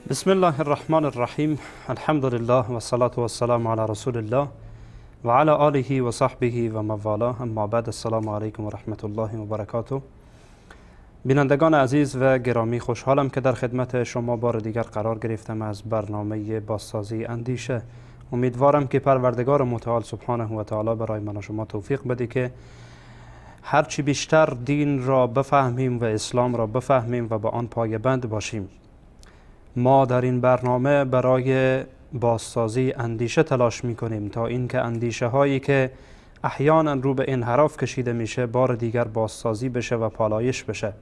بسم الله الرحمن الرحیم. الحمد لله و الصلاة و السلام علی رسول الله و علی آله و صحبه و موالاه. اما بعد، السلام علیکم و رحمت الله و برکاته. بینندگان عزیز و گرامی، خوشحالم که در خدمت شما بار دیگر قرار گرفتم از برنامه بازسازی اندیشه. امیدوارم که پروردگار متعال سبحانه و تعالی برای من و شما توفیق بده که هرچی بیشتر دین را بفهمیم و اسلام را بفهمیم و با آن پایبند باشیم. ما در این برنامه برای بازسازی اندیشه تلاش میکنیم تا اینکه اندیشه هایی که احیانا رو به انحراف کشیده میشه بار دیگر بازسازی بشه و پالایش بشه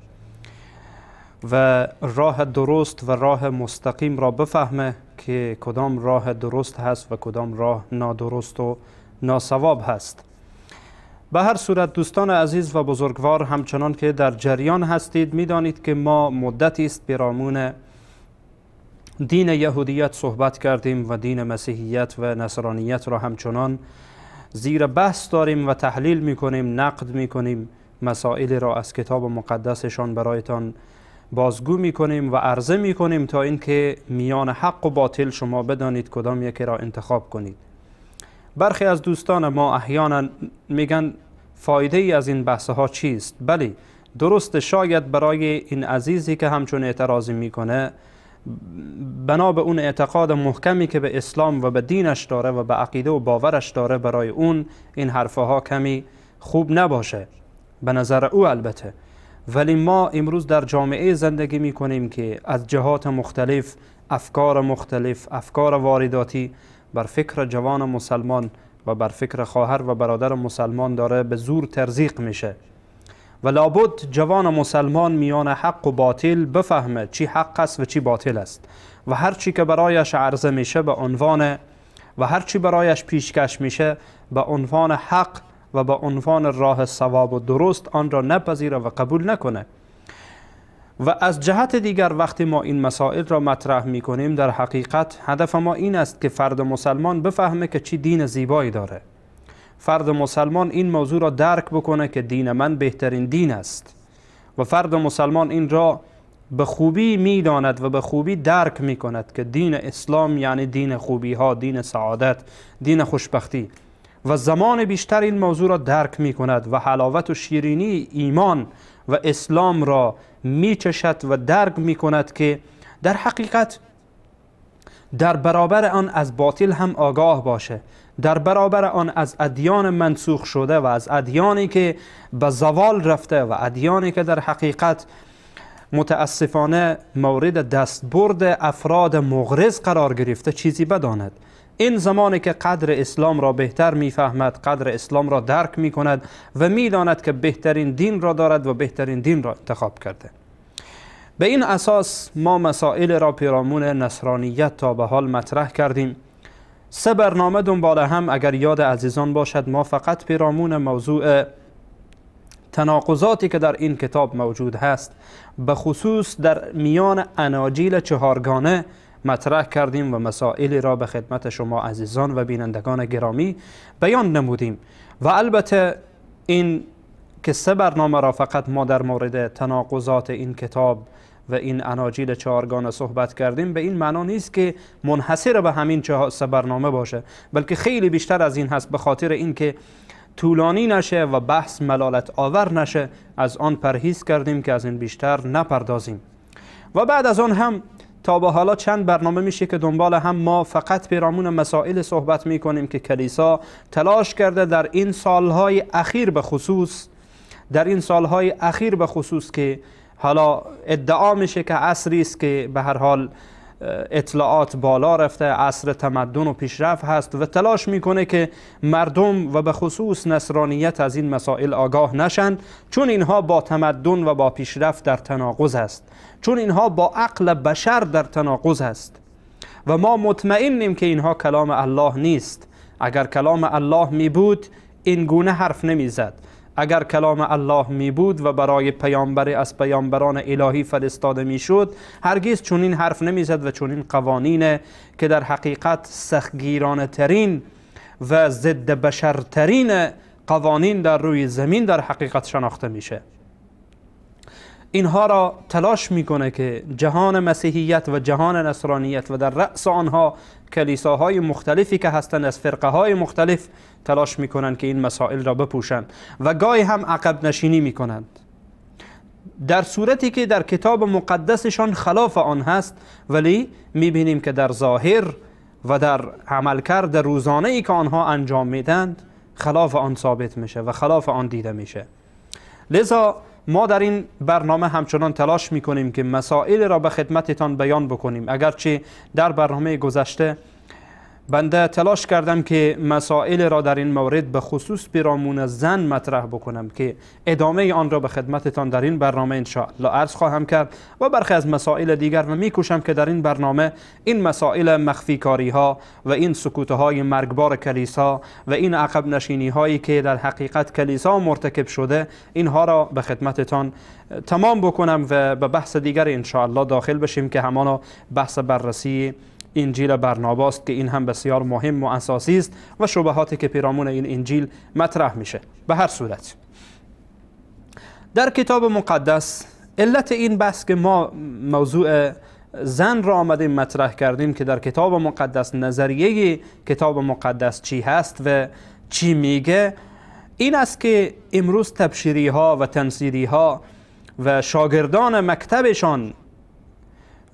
و راه درست و راه مستقیم را بفهمه که کدام راه درست هست و کدام راه نادرست و ناسواب هست. به هر صورت دوستان عزیز و بزرگوار، همچنان که در جریان هستید میدانید که ما مدتی است پیرامون دین یهودیت صحبت کردیم و دین مسیحیت و نصرانیت را همچنان زیر بحث داریم و تحلیل میکنیم، نقد میکنیم، مسائل را از کتاب مقدسشان برایتان بازگو میکنیم و عرضه میکنیم تا اینکه میان حق و باطل شما بدانید کدام یکی را انتخاب کنید. برخی از دوستان ما احیانا میگن فایده ای از این بحث ها چیست؟ بله درست، شاید برای این عزیزی که همچون اعتراضی میکنه بنا به اون اعتقاد محکمی که به اسلام و به دینش داره و به عقیده و باورش داره، برای اون این حرفها کمی خوب نباشه به نظر او البته. ولی ما امروز در جامعه زندگی میکنیم که از جهات مختلف، افکار مختلف، افکار وارداتی بر فکر جوان مسلمان و بر فکر خواهر و برادر مسلمان داره به زور ترزیق میشه و لابد جوان مسلمان میان حق و باطل بفهمه چی حق است و چی باطل است و هر چی که برایش عرضه میشه به عنوان و هر چی برایش پیشکش میشه به عنوان حق و به عنوان راه صواب و درست آن را نپذیره و قبول نکنه. و از جهت دیگر وقتی ما این مسائل را مطرح میکنیم، در حقیقت هدف ما این است که فرد مسلمان بفهمه که چی دین زیبایی داره. فرد مسلمان این موضوع را درک بکنه که دین من بهترین دین است و فرد مسلمان این را به خوبی میداند و به خوبی درک میکند که دین اسلام یعنی دین خوبی ها، دین سعادت، دین خوشبختی، و زمان بیشتر این موضوع را درک میکند و حلاوت و شیرینی ایمان و اسلام را میچشد و درک میکند که در حقیقت در برابر آن از باطل هم آگاه باشه، در برابر آن از ادیان منسوخ شده و از ادیانی که به زوال رفته و ادیانی که در حقیقت متاسفانه مورد دستبرد افراد مغرض قرار گرفته چیزی بداند. این زمانی که قدر اسلام را بهتر میفهمد، قدر اسلام را درک میکند و میداند که بهترین دین را دارد و بهترین دین را انتخاب کرده. به این اساس ما مسائل را پیرامون نصرانیت تا به حال مطرح کردیم. سه برنامه دنبال هم اگر یاد عزیزان باشد ما فقط پیرامون موضوع تناقضاتی که در این کتاب موجود هست به خصوص در میان اناجیل چهارگانه مطرح کردیم و مسائل را به خدمت شما عزیزان و بینندگان گرامی بیان نمودیم. و البته این که سه برنامه را فقط ما در مورد تناقضات این کتاب و این اناجیل چهارگانه صحبت کردیم به این معنا نیست که منحصر به همین سه برنامه باشه، بلکه خیلی بیشتر از این هست. به خاطر اینکه طولانی نشه و بحث ملالت آور نشه از آن پرهیز کردیم که از این بیشتر نپردازیم. و بعد از آن هم تا به حالا چند برنامه میشه که دنبال هم ما فقط پیرامون مسائل صحبت میکنیم که کلیسا تلاش کرده در این سالهای اخیر به خصوص، که حالا ادعا میشه که عصری است که به هر حال اطلاعات بالا رفته، عصر تمدن و پیشرفت هست و تلاش میکنه که مردم و به خصوص نصرانیت از این مسائل آگاه نشن، چون اینها با تمدن و با پیشرفت در تناقض هست، چون اینها با عقل بشر در تناقض هست و ما مطمئنیم که اینها کلام الله نیست. اگر کلام الله می بود این گونه حرف نمیزد. اگر کلام الله می بود و برای پیامبر از پیامبران الهی فرستاده می شد، هرگز چنین حرف نمی زد و چنین قوانین که در حقیقت سختگیرانه ترین و ضد بشرترین قوانین در روی زمین در حقیقت شناخته میشه. اینها را تلاش میکنه که جهان مسیحیت و جهان نصرانیت و در رأس آنها کلیساهای مختلفی که هستند از فرقه های مختلف تلاش میکنند که این مسائل را بپوشند و گاهی هم عقب نشینی میکنند، در صورتی که در کتاب مقدسشان خلاف آن هست، ولی میبینیم که در ظاهر و در عملکرد روزانه ای که آنها انجام میدند خلاف آن ثابت میشه و خلاف آن دیده میشه. لذا ما در این برنامه همچنان تلاش میکنیم که مسائل را به خدمتتان بیان بکنیم. اگرچه در برنامه گذشته بنده تلاش کردم که مسائل را در این مورد به خصوص پیرامون زن مطرح بکنم که ادامه آن را به خدمتتان در این برنامه انشاءالله عرض خواهم کرد و برخی از مسائل دیگر، و میکوشم که در این برنامه این مسائل مخفیکاری ها و این سکوت های مرگبار کلیسا و این عقب نشینی هایی که در حقیقت کلیسا مرتکب شده، اینها را به خدمتتان تمام بکنم و به بحث دیگر انشاءالله داخل بشیم که همانا بحث بررسی انجیل برناباست که این هم بسیار مهم و اساسی است و شبهاتی که پیرامون این انجیل مطرح میشه. به هر صورت در کتاب مقدس علت این بحث که ما موضوع زن را آمدیم مطرح کردیم که در کتاب مقدس نظریه کتاب مقدس چی هست و چی میگه، این است که امروز تبشیری ها و تنصیری ها و شاگردان مکتبشان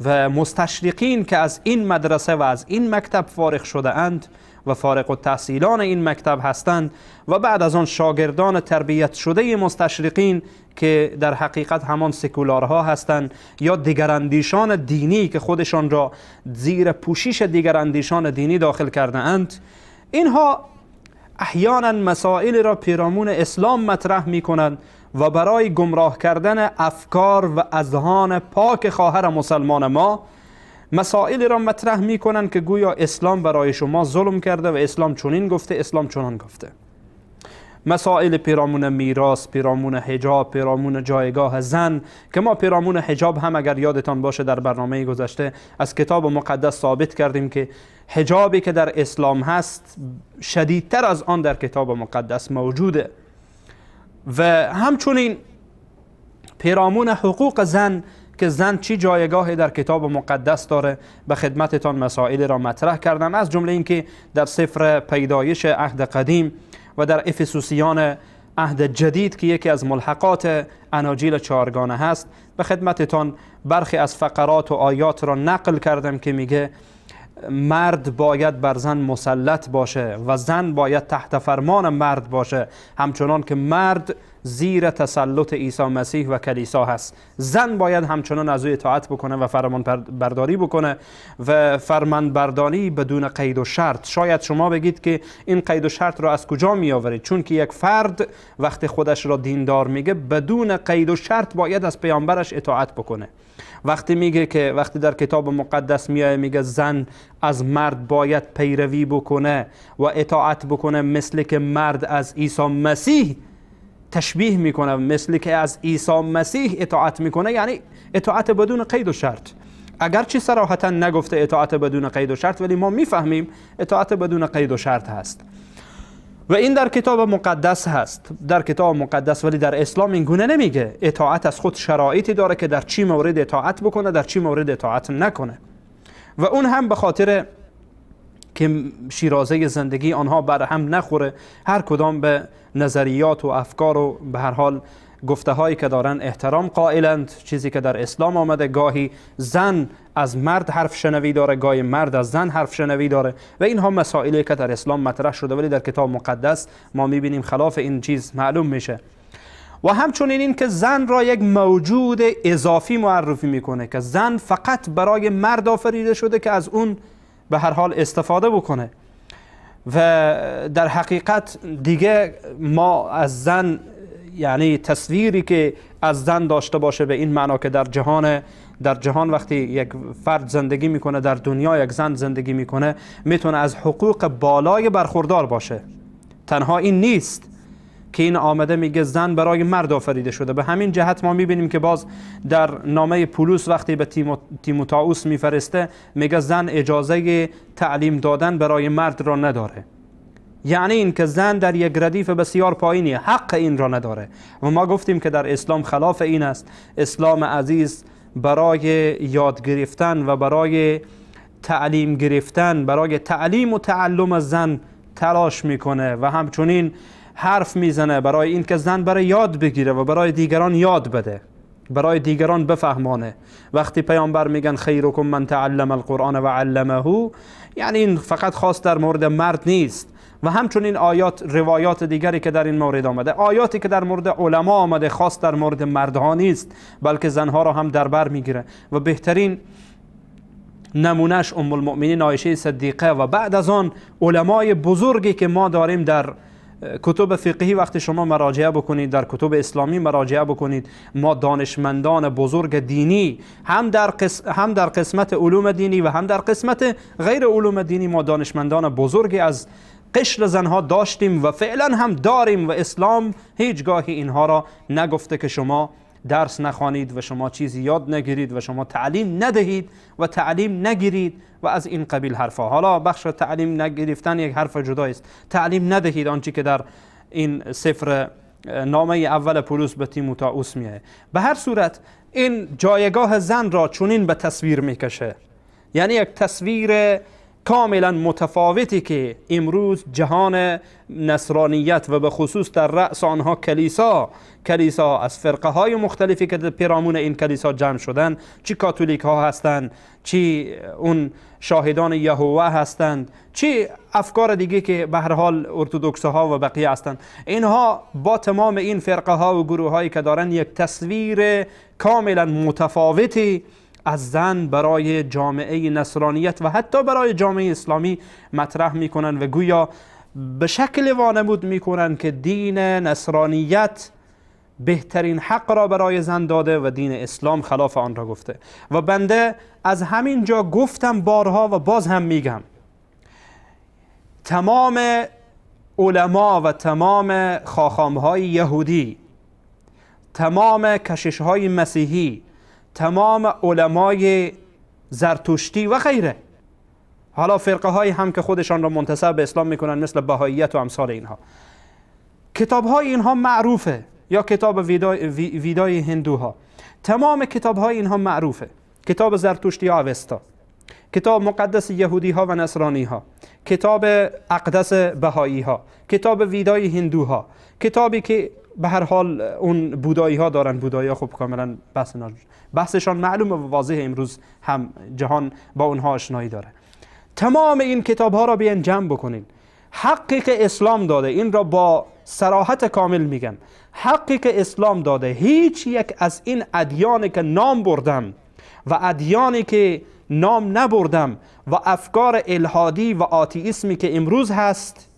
و مستشرقین که از این مدرسه و از این مکتب فارغ شده اند و فارغ التحصیلان این مکتب هستند و بعد از آن شاگردان تربیت شده مستشرقین که در حقیقت همان سکولارها هستند یا دیگراندیشان دینی که خودشان را زیر پوشش دیگراندیشان دینی داخل کرده اند، اینها احیانا مسائل را پیرامون اسلام مطرح می کنند و برای گمراه کردن افکار و اذهان پاک خواهر مسلمان ما مسائل را مطرح می کنند که گویا اسلام برای شما ظلم کرده و اسلام چنین گفته، اسلام چنان گفته. مسائل پیرامون میراث، پیرامون حجاب، پیرامون جایگاه زن، که ما پیرامون حجاب هم اگر یادتان باشه در برنامه گذشته از کتاب مقدس ثابت کردیم که حجابی که در اسلام هست شدیدتر از آن در کتاب مقدس موجوده. و همچنین پیرامون حقوق زن که زن چی جایگاهی در کتاب مقدس داره به خدمتتان مسائل را مطرح کردم، از جمله اینکه در سفر پیدایش عهد قدیم و در افسوسیان عهد جدید که یکی از ملحقات اناجیل چهارگانه هست به خدمتتان برخی از فقرات و آیات را نقل کردم که میگه مرد باید بر زن مسلط باشه و زن باید تحت فرمان مرد باشه، همچنان که مرد زیر تسلط عیسی مسیح و کلیسا هست، زن باید همچنان از او اطاعت بکنه و فرمان برداری بکنه و فرمان برداری بدون قید و شرط. شاید شما بگید که این قید و شرط را از کجا می آورید؟ چون که یک فرد وقتی خودش را دیندار میگه بدون قید و شرط باید از پیامبرش اطاعت بکنه. وقتی میگه که وقتی در کتاب مقدس میایه میگه زن از مرد باید پیروی بکنه و اطاعت بکنه، مثل که مرد از عیسی مسیح تشبیه میکنه، مثل که از عیسی مسیح اطاعت میکنه، یعنی اطاعت بدون قید و شرط. اگرچه صراحتا نگفته اطاعت بدون قید و شرط، ولی ما میفهمیم اطاعت بدون قید و شرط هست و این در کتاب مقدس هست، در کتاب مقدس. ولی در اسلام این گونه نمیگه. اطاعت از خود شرایطی داره که در چی مورد اطاعت بکنه، در چی مورد اطاعت نکنه، و اون هم به خاطر که شیرازه زندگی آنها بر هم نخوره، هر کدام به نظریات و افکار و به هر حال گفته هایی که دارن احترام قائلند. چیزی که در اسلام آمده، گاهی زن از مرد حرف شنوی داره، گاهی مرد از زن حرف شنوی داره و اینها مسائلی که در اسلام مطرح شده، ولی در کتاب مقدس ما میبینیم خلاف این چیز معلوم میشه. و همچنین این که زن را یک موجود اضافی معرفی میکنه که زن فقط برای مرد آفریده شده که از اون به هر حال استفاده بکنه و در حقیقت دیگه ما از زن، یعنی تصویری که از زن داشته باشه به این معنا که در جهان وقتی یک فرد زندگی میکنه، در دنیا یک زن زندگی میکنه، میتونه از حقوق بالای برخوردار باشه. تنها این نیست که این آمده میگه زن برای مرد آفریده شده. به همین جهت ما میبینیم که باز در نامه پولس وقتی به تیموتائوس میفرسته میگه زن اجازه تعلیم دادن برای مرد را نداره. یعنی این که زن در یک ردیف بسیار پایینی، حق این را نداره. و ما گفتیم که در اسلام خلاف این است. اسلام عزیز برای یاد گرفتن و برای تعلیم گرفتن، برای تعلیم و تعلم زن تلاش میکنه و همچنین حرف میزنه برای این که زن برای یاد بگیره و برای دیگران یاد بده، برای دیگران بفهمانه. وقتی پیامبر میگن خیرکم من تعلم القرآن و علمه، یعنی این فقط خاص در مورد مرد نیست. و همچنین آیات، روایات دیگری که در این مورد آمده، آیاتی که در مورد علما آمده خاص در مورد مردها نیست، بلکه زنها را هم در بر میگیره. و بهترین نمونهش ام المؤمنین عایشه صدیقه و بعد از آن علمای بزرگی که ما داریم در کتب فقهی وقتی شما مراجعه بکنید، در کتب اسلامی مراجعه بکنید، ما دانشمندان بزرگ دینی هم در قسمت علوم دینی و هم در قسمت غیر علوم دینی ما دانشمندان بزرگی از قشر زنها داشتیم و فعلا هم داریم. و اسلام هیچگاهی اینها را نگفته که شما درس نخوانید و شما چیزی یاد نگیرید و شما تعلیم ندهید و تعلیم نگیرید و از این قبیل حرفا. حالا بخش تعلیم نگرفتن یک حرف جدا است. تعلیم ندهید آنچه که در این سفر نامه اول پولس به تیموتائوس میه. به هر صورت این جایگاه زن را چنین به تصویر میکشه، یعنی یک تصویر کاملا متفاوتی که امروز جهان نصرانیت و به خصوص در رأس آنها کلیسا از فرقه های مختلفی که در پیرامون این کلیسا جمع شدن، چی کاتولیک ها هستند، چی اون شاهدان یهوه هستند، چی افکار دیگه که به هر حال ارتودکس ها و بقیه هستند، اینها با تمام این فرقه ها و گروه هایی که دارن یک تصویر کاملا متفاوتی از زن برای جامعه نصرانیت و حتی برای جامعه اسلامی مطرح میکنن و گویا به شکل وانمود میکنن که دین نصرانیت بهترین حق را برای زن داده و دین اسلام خلاف آن را گفته. و بنده از همین جا گفتم بارها و باز هم میگم، تمام علما و تمام خاخامهای یهودی، تمام کششهای مسیحی، تمام علمای زرتشتی و غیره، حالا فرقه های هم که خودشان را منتسب به اسلام میکنن مثل بهاییت و امثال اینها، کتاب های اینها معروفه، یا کتاب ویدای هندوها، تمام کتاب های اینها معروفه، کتاب زرتشتی اوستا، کتاب مقدس یهودی ها و نصرانی ها، کتاب اقدس بهایی ها، کتاب ویدای هندوها، کتابی که به هر حال اون بودایی ها دارن. بودایی ها خب کاملا بحثشان معلومه و واضحه، امروز هم جهان با اونها آشنایی داره. تمام این کتاب ها را بیان جمع بکنین، حقی که اسلام داده، این را با صراحت کامل میگم، حقی که اسلام داده، هیچ یک از این ادیانی که نام بردم و ادیانی که نام نبردم و افکار الحادی و آتئیسمی که امروز هست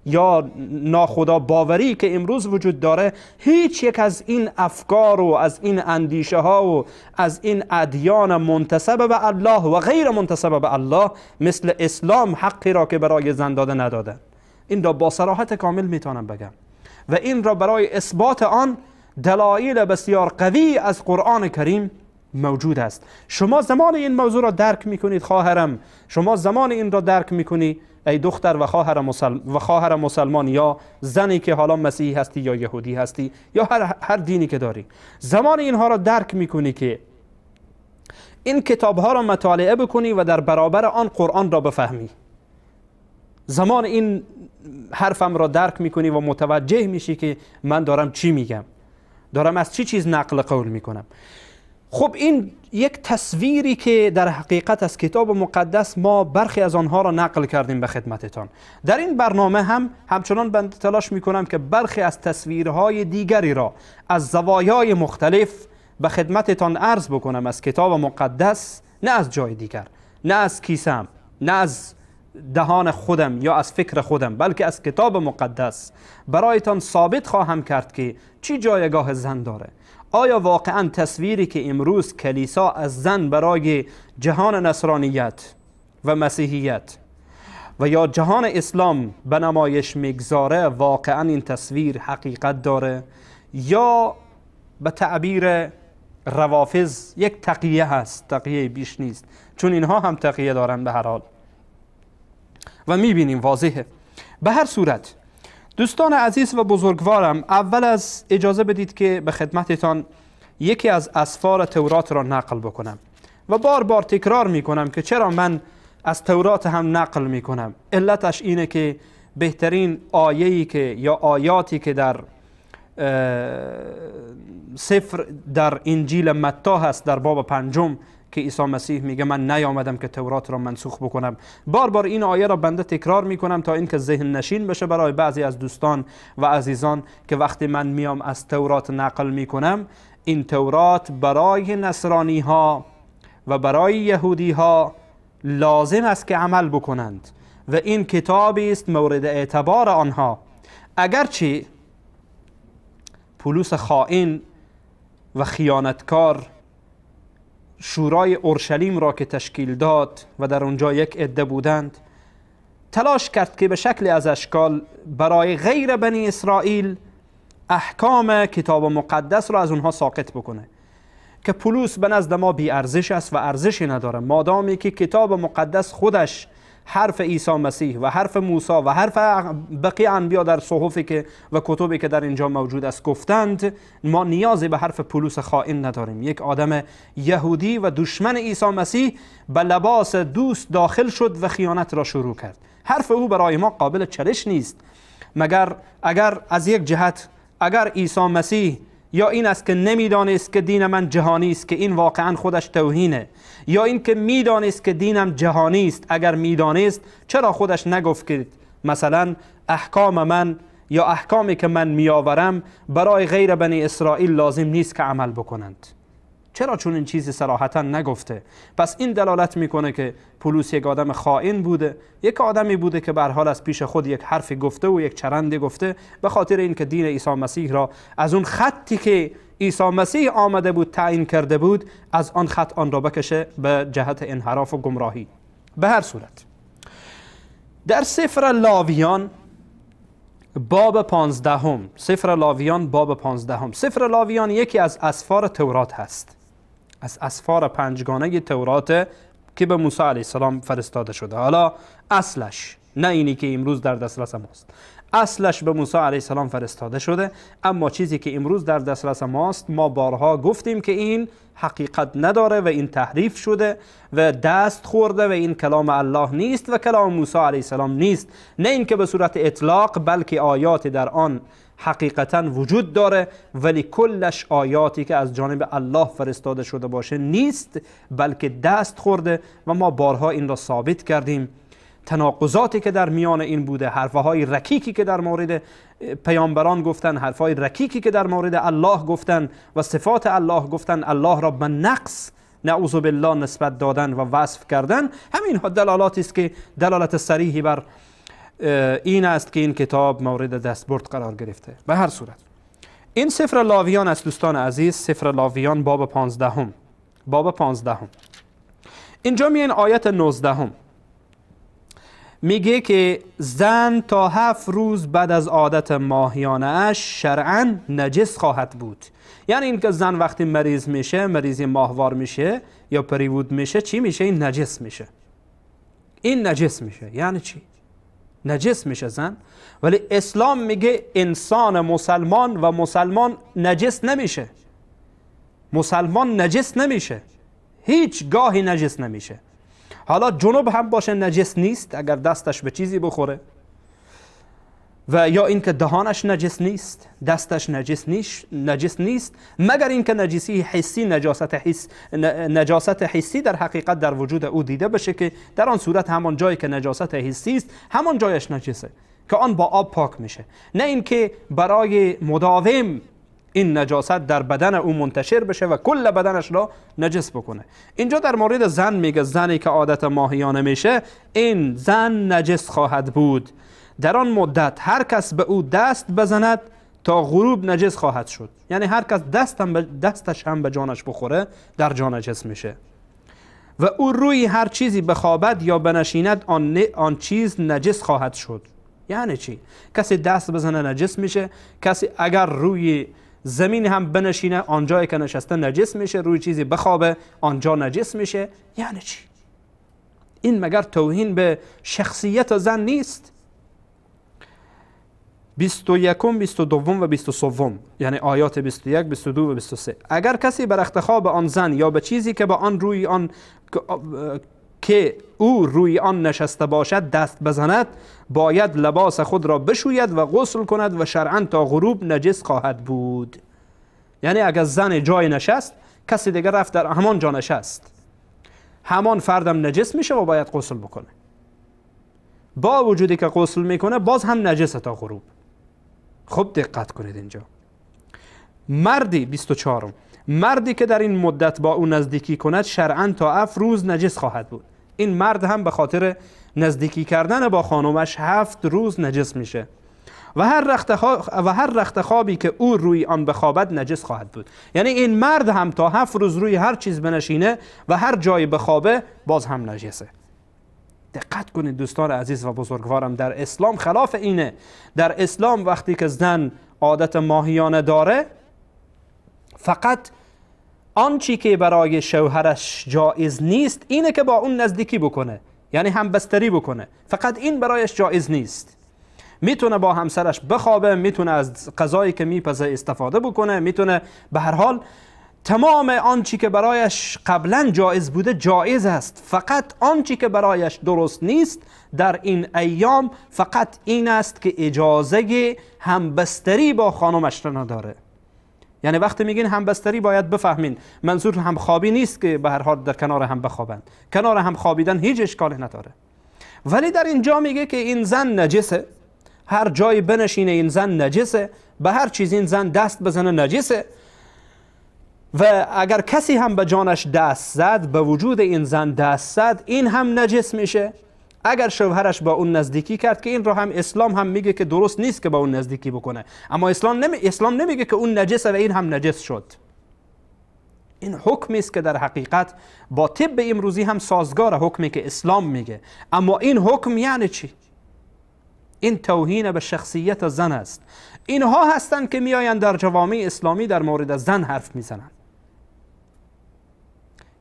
یا ناخدا باوری که امروز وجود داره، هیچ یک از این افکار و از این اندیشه ها و از این ادیان منتسب به الله و غیر منتسب به الله مثل اسلام حقی را که برای زن داده نداده. این را با صراحت کامل میتونم بگم و این را برای اثبات آن دلایل بسیار قوی از قرآن کریم موجود است. شما زمان این موضوع را درک میکنید خواهرم، شما زمان این را درک میکنی ای دختر و خواهر مسلمان یا زنی که حالا مسیحی هستی یا یهودی هستی یا هر دینی که داری، زمان اینها را درک میکنی که این کتاب ها را مطالعه بکنی و در برابر آن قرآن را بفهمی. زمان این حرفم را درک میکنی و متوجه میشی که من دارم چی میگم. دارم از چی چیز نقل قول میکنم. خب این یک تصویری که در حقیقت از کتاب مقدس ما برخی از آنها را نقل کردیم به خدمتتان. در این برنامه هم همچنان بنده تلاش میکنم که برخی از تصویرهای دیگری را از زوایای مختلف به خدمتتان عرض بکنم از کتاب مقدس، نه از جای دیگر، نه از کیسم، نه از دهان خودم یا از فکر خودم، بلکه از کتاب مقدس برایتان ثابت خواهم کرد که چی جایگاه زن داره. آیا واقعا تصویری که امروز کلیسا از زن برای جهان نصرانیت و مسیحیت و یا جهان اسلام به نمایش میگذاره، واقعا این تصویر حقیقت داره یا به تعبیر روافض یک تقیه هست، تقیه بیش نیست، چون اینها هم تقیه دارن به هر حال و میبینیم واضحه. به هر صورت دوستان عزیز و بزرگوارم، اول از اجازه بدید که به خدمتتان یکی از اسفار تورات را نقل بکنم و بار بار تکرار میکنم که چرا من از تورات هم نقل میکنم. علتش اینه که بهترین آیه‌ای که یا آیاتی که در سفر در انجیل متی هست در باب 5 که عیسی مسیح میگه من نیامدم که تورات را منسوخ بکنم. بار بار این آیه را بنده تکرار میکنم تا اینکه ذهن نشین بشه برای بعضی از دوستان و عزیزان که وقتی من میام از تورات نقل میکنم، این تورات برای نصرانی ها و برای یهودی ها لازم است که عمل بکنند و این کتابی است مورد اعتبار آنها. اگرچه پولس خائن و خیانتکار شورای اورشلیم را که تشکیل داد و در اونجا یک عده بودند، تلاش کرد که به شکل از اشکال برای غیر بنی اسرائیل احکام کتاب مقدس را از اونها ساقط بکنه، که پولس به نزد ما بی ارزش است و ارزشی نداره مادامی که کتاب مقدس خودش حرف عیسی مسیح و حرف موسی و حرف بقیه انبیا در صحفی که و کتبی که در اینجا موجود است گفتند، ما نیازی به حرف پولس خائن نداریم. یک آدم یهودی و دشمن عیسی مسیح به لباس دوست داخل شد و خیانت را شروع کرد. حرف او برای ما قابل چالش نیست، مگر اگر از یک جهت اگر عیسی مسیح یا این است که نمیدانست که دین من جهانی است که این واقعا خودش توهینه، یا این که میدانست که دینم جهانی است، اگر میدانست چرا خودش نگفت که مثلا احکام من یا احکامی که من میآورم برای غیر بنی اسرائیل لازم نیست که عمل بکنند؟ چرا چون این چیزی صراحتا نگفته؟ پس این دلالت میکنه که پولس یک آدم خائن بوده، یک آدمی بوده که به هر حال از پیش خود یک حرفی گفته و یک چرندی گفته به خاطر اینکه دین عیسی مسیح را از اون خطی که عیسی مسیح آمده بود تعیین کرده بود از آن خط آن را بکشه به جهت انحراف و گمراهی. به هر صورت در سفر لاویان باب 15، سفر لاویان باب 15، سفر لاویان یکی از اسفار تورات هست، از اسفار پنجگانه تورات که به موسی علیه السلام فرستاده شده. حالا اصلش نه اینی که امروز در دسترس ماست، اصلش به موسی علیه السلام فرستاده شده، اما چیزی که امروز در دسترس ماست ما بارها گفتیم که این حقیقت نداره و این تحریف شده و دست خورده و این کلام الله نیست و کلام موسی علیه السلام نیست. نه اینکه به صورت اطلاق، بلکه آیات در آن حقیقتا وجود داره، ولی کلش آیاتی که از جانب الله فرستاده شده باشه نیست، بلکه دست خورده و ما بارها این را ثابت کردیم. تناقضاتی که در میان این بوده، حرفهای رکیکی که در مورد پیامبران گفتن، حرفهای رکیکی که در مورد الله گفتن و صفات الله گفتن، الله را به نقص نعوذ بالله نسبت دادن و وصف کردن، همین ها دلالاتی است که دلالت صریحی بر این است که این کتاب مورد دستبرد قرار گرفته. به هر صورت این سفر لاویان است دوستان عزیز، سفر لاویان باب 15، باب 15. اینجا میین آیت 19 میگه که زن تا 7 روز بعد از عادت ماهیانه اش شرعاً نجس خواهد بود. یعنی اینکه زن وقتی مریض میشه، مریضی ماهوار میشه یا پریود میشه، چی میشه؟ این نجس میشه. این نجس میشه. یعنی چی؟ نجس میشه زن. ولی اسلام میگه انسان مسلمان و مسلمان نجس نمیشه. مسلمان نجس نمیشه، هیچ گاهی نجس نمیشه. حالا جنوب هم باشه نجس نیست اگر دستش به چیزی بخوره، و یا اینکه دهانش نجس نیست، دستش نجس نیست، مگر اینکه نجسی حسی، نجاست حسی در حقیقت در وجود او دیده بشه که در آن صورت همان جایی که نجاست حسی است همان جایش نجسه که آن با آب پاک میشه، نه اینکه برای مداوم این نجاست در بدن او منتشر بشه و کل بدنش را نجس بکنه. اینجا در مورد زن میگه زنی که عادت ماهیانه میشه این زن نجس خواهد بود. در آن مدت هر کس به او دست بزند تا غروب نجس خواهد شد. یعنی هر کس دستش هم به جانش بخوره در جان نجس میشه. و او روی هر چیزی بخوابد یا بنشیند آن چیز نجس خواهد شد. یعنی چی؟ کسی دست بزنه نجس میشه، کسی اگر روی زمین هم بنشینه آنجایی که نشسته نجس میشه، روی چیزی بخوابه آنجا نجس میشه. یعنی چی؟ این مگر توهین به شخصیت زن نیست؟ 21، 22 و 23، یعنی آیات 21، 22 و 23. اگر کسی بر رختخواب آن زن یا به چیزی که با آن روی آن که او روی آن نشسته باشد دست بزند، باید لباس خود را بشوید و غسل کند و شرعاً تا غروب نجس خواهد بود. یعنی اگر زن جای نشست، کسی دیگر رفت در همان جا نشست، همان فردم نجس میشه و باید غسل بکنه. با وجودی که غسل میکنه باز هم نجس تا غروب. خب دقت کنید اینجا. مردی 24، مردی که در این مدت با او نزدیکی کند شرعاً تا 7 روز نجس خواهد بود. این مرد هم به خاطر نزدیکی کردن با خانمش 7 روز نجس میشه. و هر رخت خوابی که او روی آن بخوابد نجس خواهد بود. یعنی این مرد هم تا 7 روز روی هر چیز بنشینه و هر جای بخوابه باز هم نجسه. دقت کنید دوستان عزیز و بزرگوارم، در اسلام خلاف اینه. در اسلام وقتی که زن عادت ماهیانه داره، فقط آنچی که برای شوهرش جایز نیست اینه که با اون نزدیکی بکنه، یعنی همبستری بکنه، فقط این برایش جایز نیست. میتونه با همسرش بخوابه، میتونه از غذایی که میپزه استفاده بکنه، میتونه به هر حال تمام آنچی که برایش قبلا جایز بوده جایز است. فقط آنچی که برایش درست نیست در این ایام فقط این است که اجازه همبستری با خانمش را نداره. یعنی وقتی میگین همبستری باید بفهمین منظور همخوابی نیست که به هر حال در کنار هم بخوابند. کنار هم خوابیدن هیچ اشکالی نداره، ولی در اینجا میگه که این زن نجسه، هر جای بنشینه این زن نجسه، به هر چیز این زن دست بزنه نجسه، و اگر کسی هم به جانش دست زد، به وجود این زن دست زد، این هم نجس میشه. اگر شوهرش با اون نزدیکی کرد، که این رو هم اسلام هم میگه که درست نیست که با اون نزدیکی بکنه، اما اسلام نمیگه که اون نجسه و این هم نجس شد. این حکمی است که در حقیقت با طب امروزی هم سازگاره، حکمی که اسلام میگه. اما این حکم یعنی چی؟ این توهین به شخصیت زن است. اینها هستند که میآیند در جوامع اسلامی در مورد زن حرف میزنند.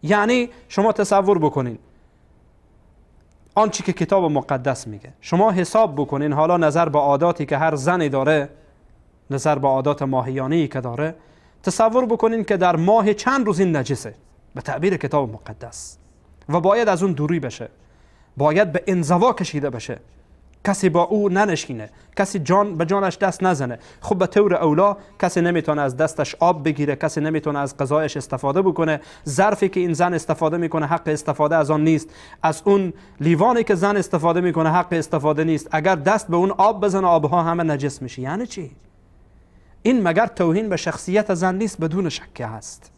یعنی شما تصور بکنین آنچه که کتاب مقدس میگه، شما حساب بکنین حالا نظر به عاداتی که هر زنی داره، نظر به عادات ماهیانه‌ای که داره، تصور بکنین که در ماه چند روز این نجسه به تعبیر کتاب مقدس و باید از اون دوری بشه، باید به انزوا کشیده بشه، کسی با او ننشینه، کسی جان به جانش دست نزنه. خب به طور اولا کسی نمیتونه از دستش آب بگیره، کسی نمیتونه از غذایش استفاده بکنه، ظرفی که این زن استفاده میکنه حق استفاده از آن نیست، از اون لیوانی که زن استفاده میکنه حق استفاده نیست، اگر دست به اون آب بزنه آبها همه نجس میشه. یعنی چی؟ این مگر توهین به شخصیت زن نیست؟ بدون شک هست.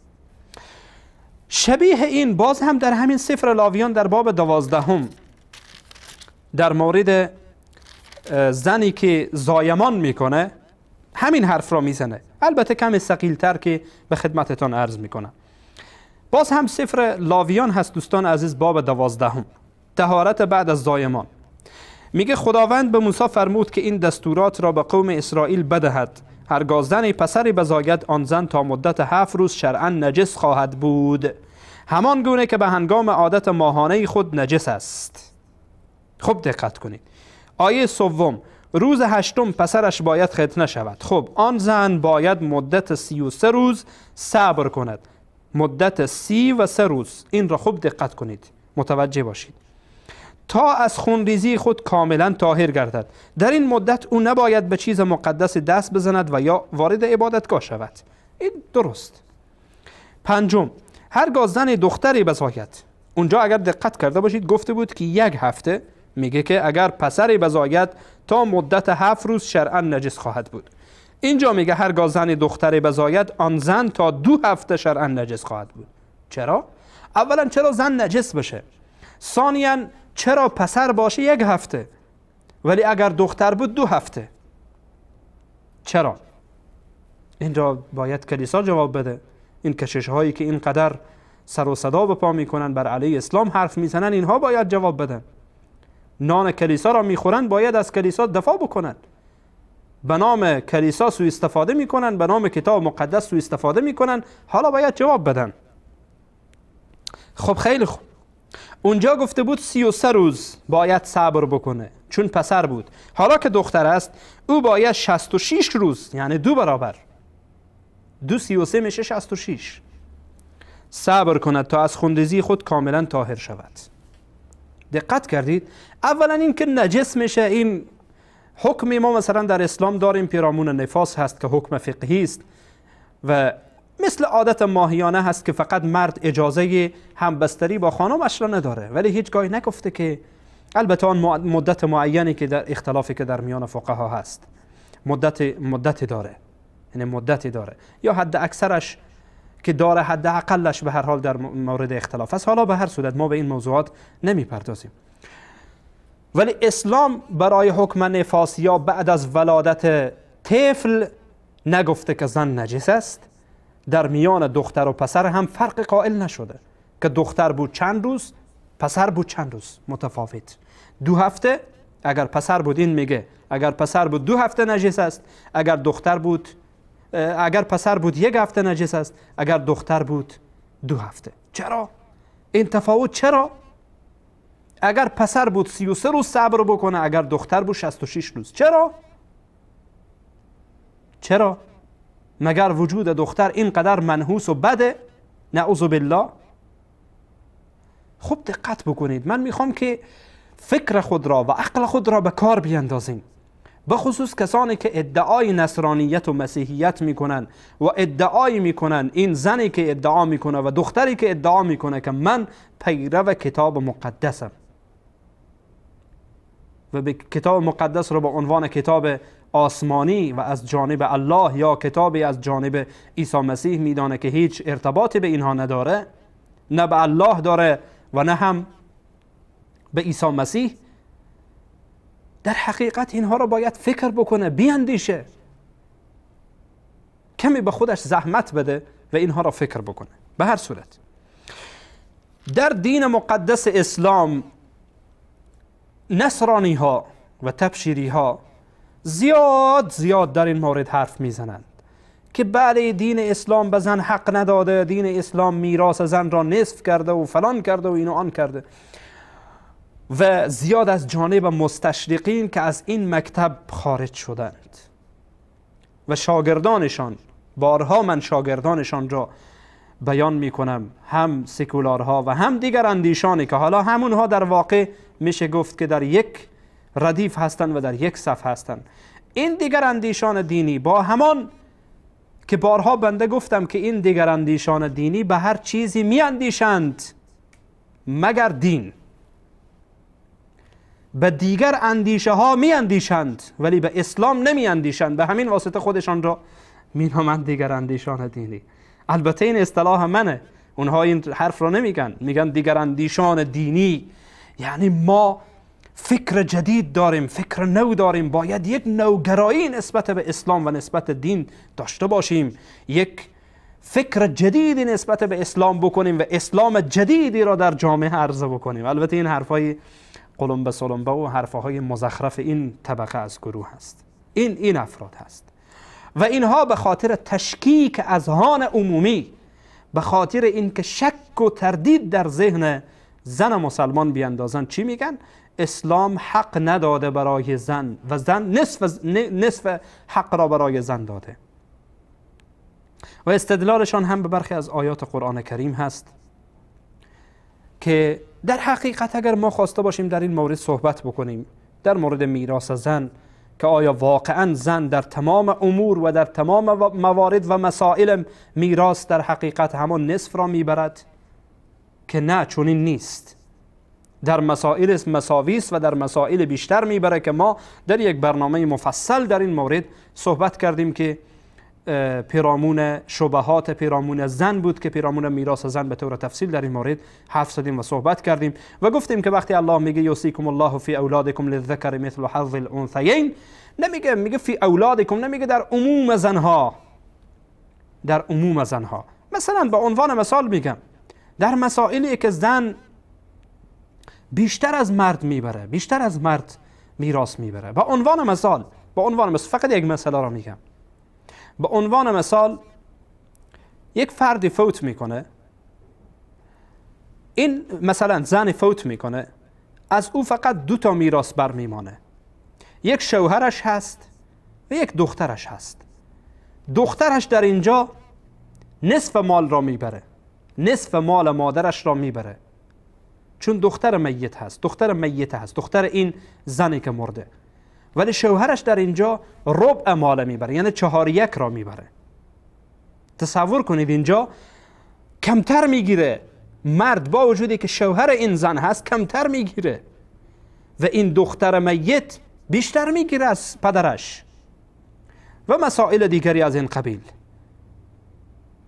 شبیه این باز هم در همین سفر لاویان در باب 12 در مورد زنی که زایمان میکنه همین حرف را میزنه، البته کمی ثقیل‌تر که به خدمتتان عرض میکنم. باز هم سفر لاویان هست دوستان عزیز، باب 12، طهارت بعد از زایمان. میگه خداوند به موسی فرمود که این دستورات را به قوم اسرائیل بدهد: هرگاه زنی پسری بزاید، آن زن تا مدت 7 روز شرعا نجس خواهد بود، همان گونه که به هنگام عادت ماهانه خود نجس است. خب دقت کنید. آیه 3، روز 8 پسرش باید ختنه شود. خب آن زن باید مدت 33 روز صبر کند. مدت 33 روز، این را خوب دقت کنید، متوجه باشید، تا از خونریزی خود کاملا طاهر گردد. در این مدت او نباید به چیز مقدس دست بزند و یا وارد عبادتگاه شود. این درست. پنجم، هرگاه زن دختری بزاید. اونجا اگر دقت کرده باشید گفته بود که یک هفته، میگه که اگر پسری بزاید تا مدت 7 روز شرعا نجس خواهد بود. اینجا میگه هرگاه زن دختری بزاید آن زن تا 2 هفته شرعا نجس خواهد بود. چرا؟ اولا چرا زن نجس بشه؟ ثانیا چرا پسر باشه 1 هفته ولی اگر دختر بود 2 هفته؟ چرا؟ اینجا باید کلیسا جواب بده. این کشش هایی که اینقدر سر و صدا به پا میکنن، بر علیه اسلام حرف میزنن، اینها باید جواب بدن. نان کلیسا را میخورن، باید از کلیسا دفاع بکنن. به نام کلیسا سوء استفاده میکنن، به نام کتاب مقدس سوء استفاده میکنن، حالا باید جواب بدن. خب خیلی خوب. اونجا گفته بود 33 روز باید صبر بکنه چون پسر بود. حالا که دختر است او باید 66 روز، یعنی 2 برابر، 2 33 میشه 66، صبر کند تا از خونریزی خود کاملا طاهر شود. دقت کردید؟ اولا این که نجس میشه، این حکم ما مثلا در اسلام داریم پیرامون نفاس هست که حکم فقهی است و مثل عادت ماهیانه هست که فقط مرد اجازه همبستری با خانمش را نداره، ولی هیچگاهی نگفته که البته آن مدت معینی که در اختلافی که در میان فقها هست مدتی داره، یعنی مدتی داره یا حد اکثرش که داره، حد اقلش به هر حال در مورد اختلاف است. حالا به هر صورت ما به این موضوعات نمیپردازیم، ولی اسلام برای حکم نفاس یا بعد از ولادت طفل نگفته که زن نجس است. در میان دختر و پسر هم فرق قائل نشده که دختر بود چند روز، پسر بود چند روز، متفاوت. 2 هفته اگر پسر بود، این میگه اگر پسر بود 2 هفته نجس است، اگر دختر بود، اگر پسر بود 1 هفته نجس است، اگر دختر بود 2 هفته. چرا این تفاوت؟ چرا؟ اگر پسر بود 33 روز صبر بکنه، اگر دختر بود 66 روز. چرا؟ چرا؟ مگر وجود دختر اینقدر منحوس و بده؟ نعوذ بالله. خب دقت بکنید، من میخوام که فکر خود را و عقل خود را به کار بیندازیم، به خصوص کسانی که ادعای نصرانیت و مسیحیت میکنن و ادعای میکنن، این زنی که ادعا میکنه و دختری که ادعا میکنه که من پیرو کتاب مقدسم و به کتاب مقدس رو به عنوان کتاب آسمانی و از جانب الله یا کتابی از جانب عیسی مسیح میدانه که هیچ ارتباطی به اینها نداره، نه به الله داره و نه هم به عیسی مسیح. در حقیقت اینها رو باید فکر بکنه، بیاندیشه، کمی به خودش زحمت بده و اینها رو فکر بکنه. به هر صورت در دین مقدس اسلام نصرانی ها و تبشیری ها زیاد زیاد در این مورد حرف میزنند که بله دین اسلام به زن حق نداده، دین اسلام میراث زن را نصف کرده و فلان کرده و اینو آن کرده، و زیاد از جانب مستشرقین که از این مکتب خارج شدند و شاگردانشان، بارها من شاگردانشان را بیان میکنم، هم سکولارها و هم دیگر اندیشانی که حالا همونها در واقع میشه گفت که در یک ردیف هستند و در یک صف هستند. این دیگر اندیشان دینی با همان که بارها بنده گفتم که این دیگر اندیشان دینی به هر چیزی میاندیشند مگر دین، به دیگر اندیشه ها می اندیشند ولی به اسلام نمی اندیشند، به همین واسطه خودشان را می نامند دیگر اندیشان دینی. البته این اصطلاح منه، اونها این حرف را نمیگن، میگن دیگر اندیشان دینی، یعنی ما فکر جدید داریم، فکر نو داریم، باید یک نوگرایی نسبت به اسلام و نسبت دین داشته باشیم، یک فکر جدیدی نسبت به اسلام بکنیم و اسلام جدیدی را در جامعه عرضه بکنیم. البته این حرفای قلمبه سلمبه و حرفهای مزخرف این طبقه از گروه هست، این افراد هست و اینها به خاطر تشکیک اذهان عمومی، به خاطر اینکه شک و تردید در ذهن زن مسلمان بیاندازن، چی میگن؟ اسلام حق نداده برای زن و زن نصف حق را برای زن داده. و استدلالشان هم به برخی از آیات قرآن کریم هست که در حقیقت اگر ما خواسته باشیم در این مورد صحبت بکنیم، در مورد میراث زن، که آیا واقعا زن در تمام امور و در تمام موارد و مسائل میراث در حقیقت همان نصف را میبرد، که نه، چنین نیست. در مسائل مساوی است و در مسائل بیشتر میبره که ما در یک برنامه مفصل در این مورد صحبت کردیم که پیرامون شبهات پیرامون زن بود، که پیرامون میراث زن به طور تفصیل در این مورد حرف زدیم و صحبت کردیم و گفتیم که وقتی الله میگه یوصیکم الله فی اولادکم للذکر مثل حظ الانثیین، نمیگه، میگه فی اولادکم، نمیگه در عموم زنها. در عموم زنها مثلا به عنوان مثال میگم در مسائلی که زن بیشتر از مرد میبره، بیشتر از مرد میراث میبره، به عنوان مثال، به عنوان مثال فقط یک مسئله را میگم، به عنوان مثال یک فردی فوت میکنه، این مثلا زن فوت میکنه، از او فقط 2 تا میراث بر میمانه، یک شوهرش هست و یک دخترش هست. دخترش در اینجا نصف مال را میبره، نصف مال مادرش را میبره، چون دختر میت هست، دختر میت هست، دختر این زنی که مرده. ولی شوهرش در اینجا ربع مال میبره، یعنی 4/1 را میبره. تصور کنید اینجا کمتر میگیره مرد، با وجودی که شوهر این زن هست کمتر میگیره و این دختر میت بیشتر میگیره از پدرش و مسائل دیگری از این قبیل.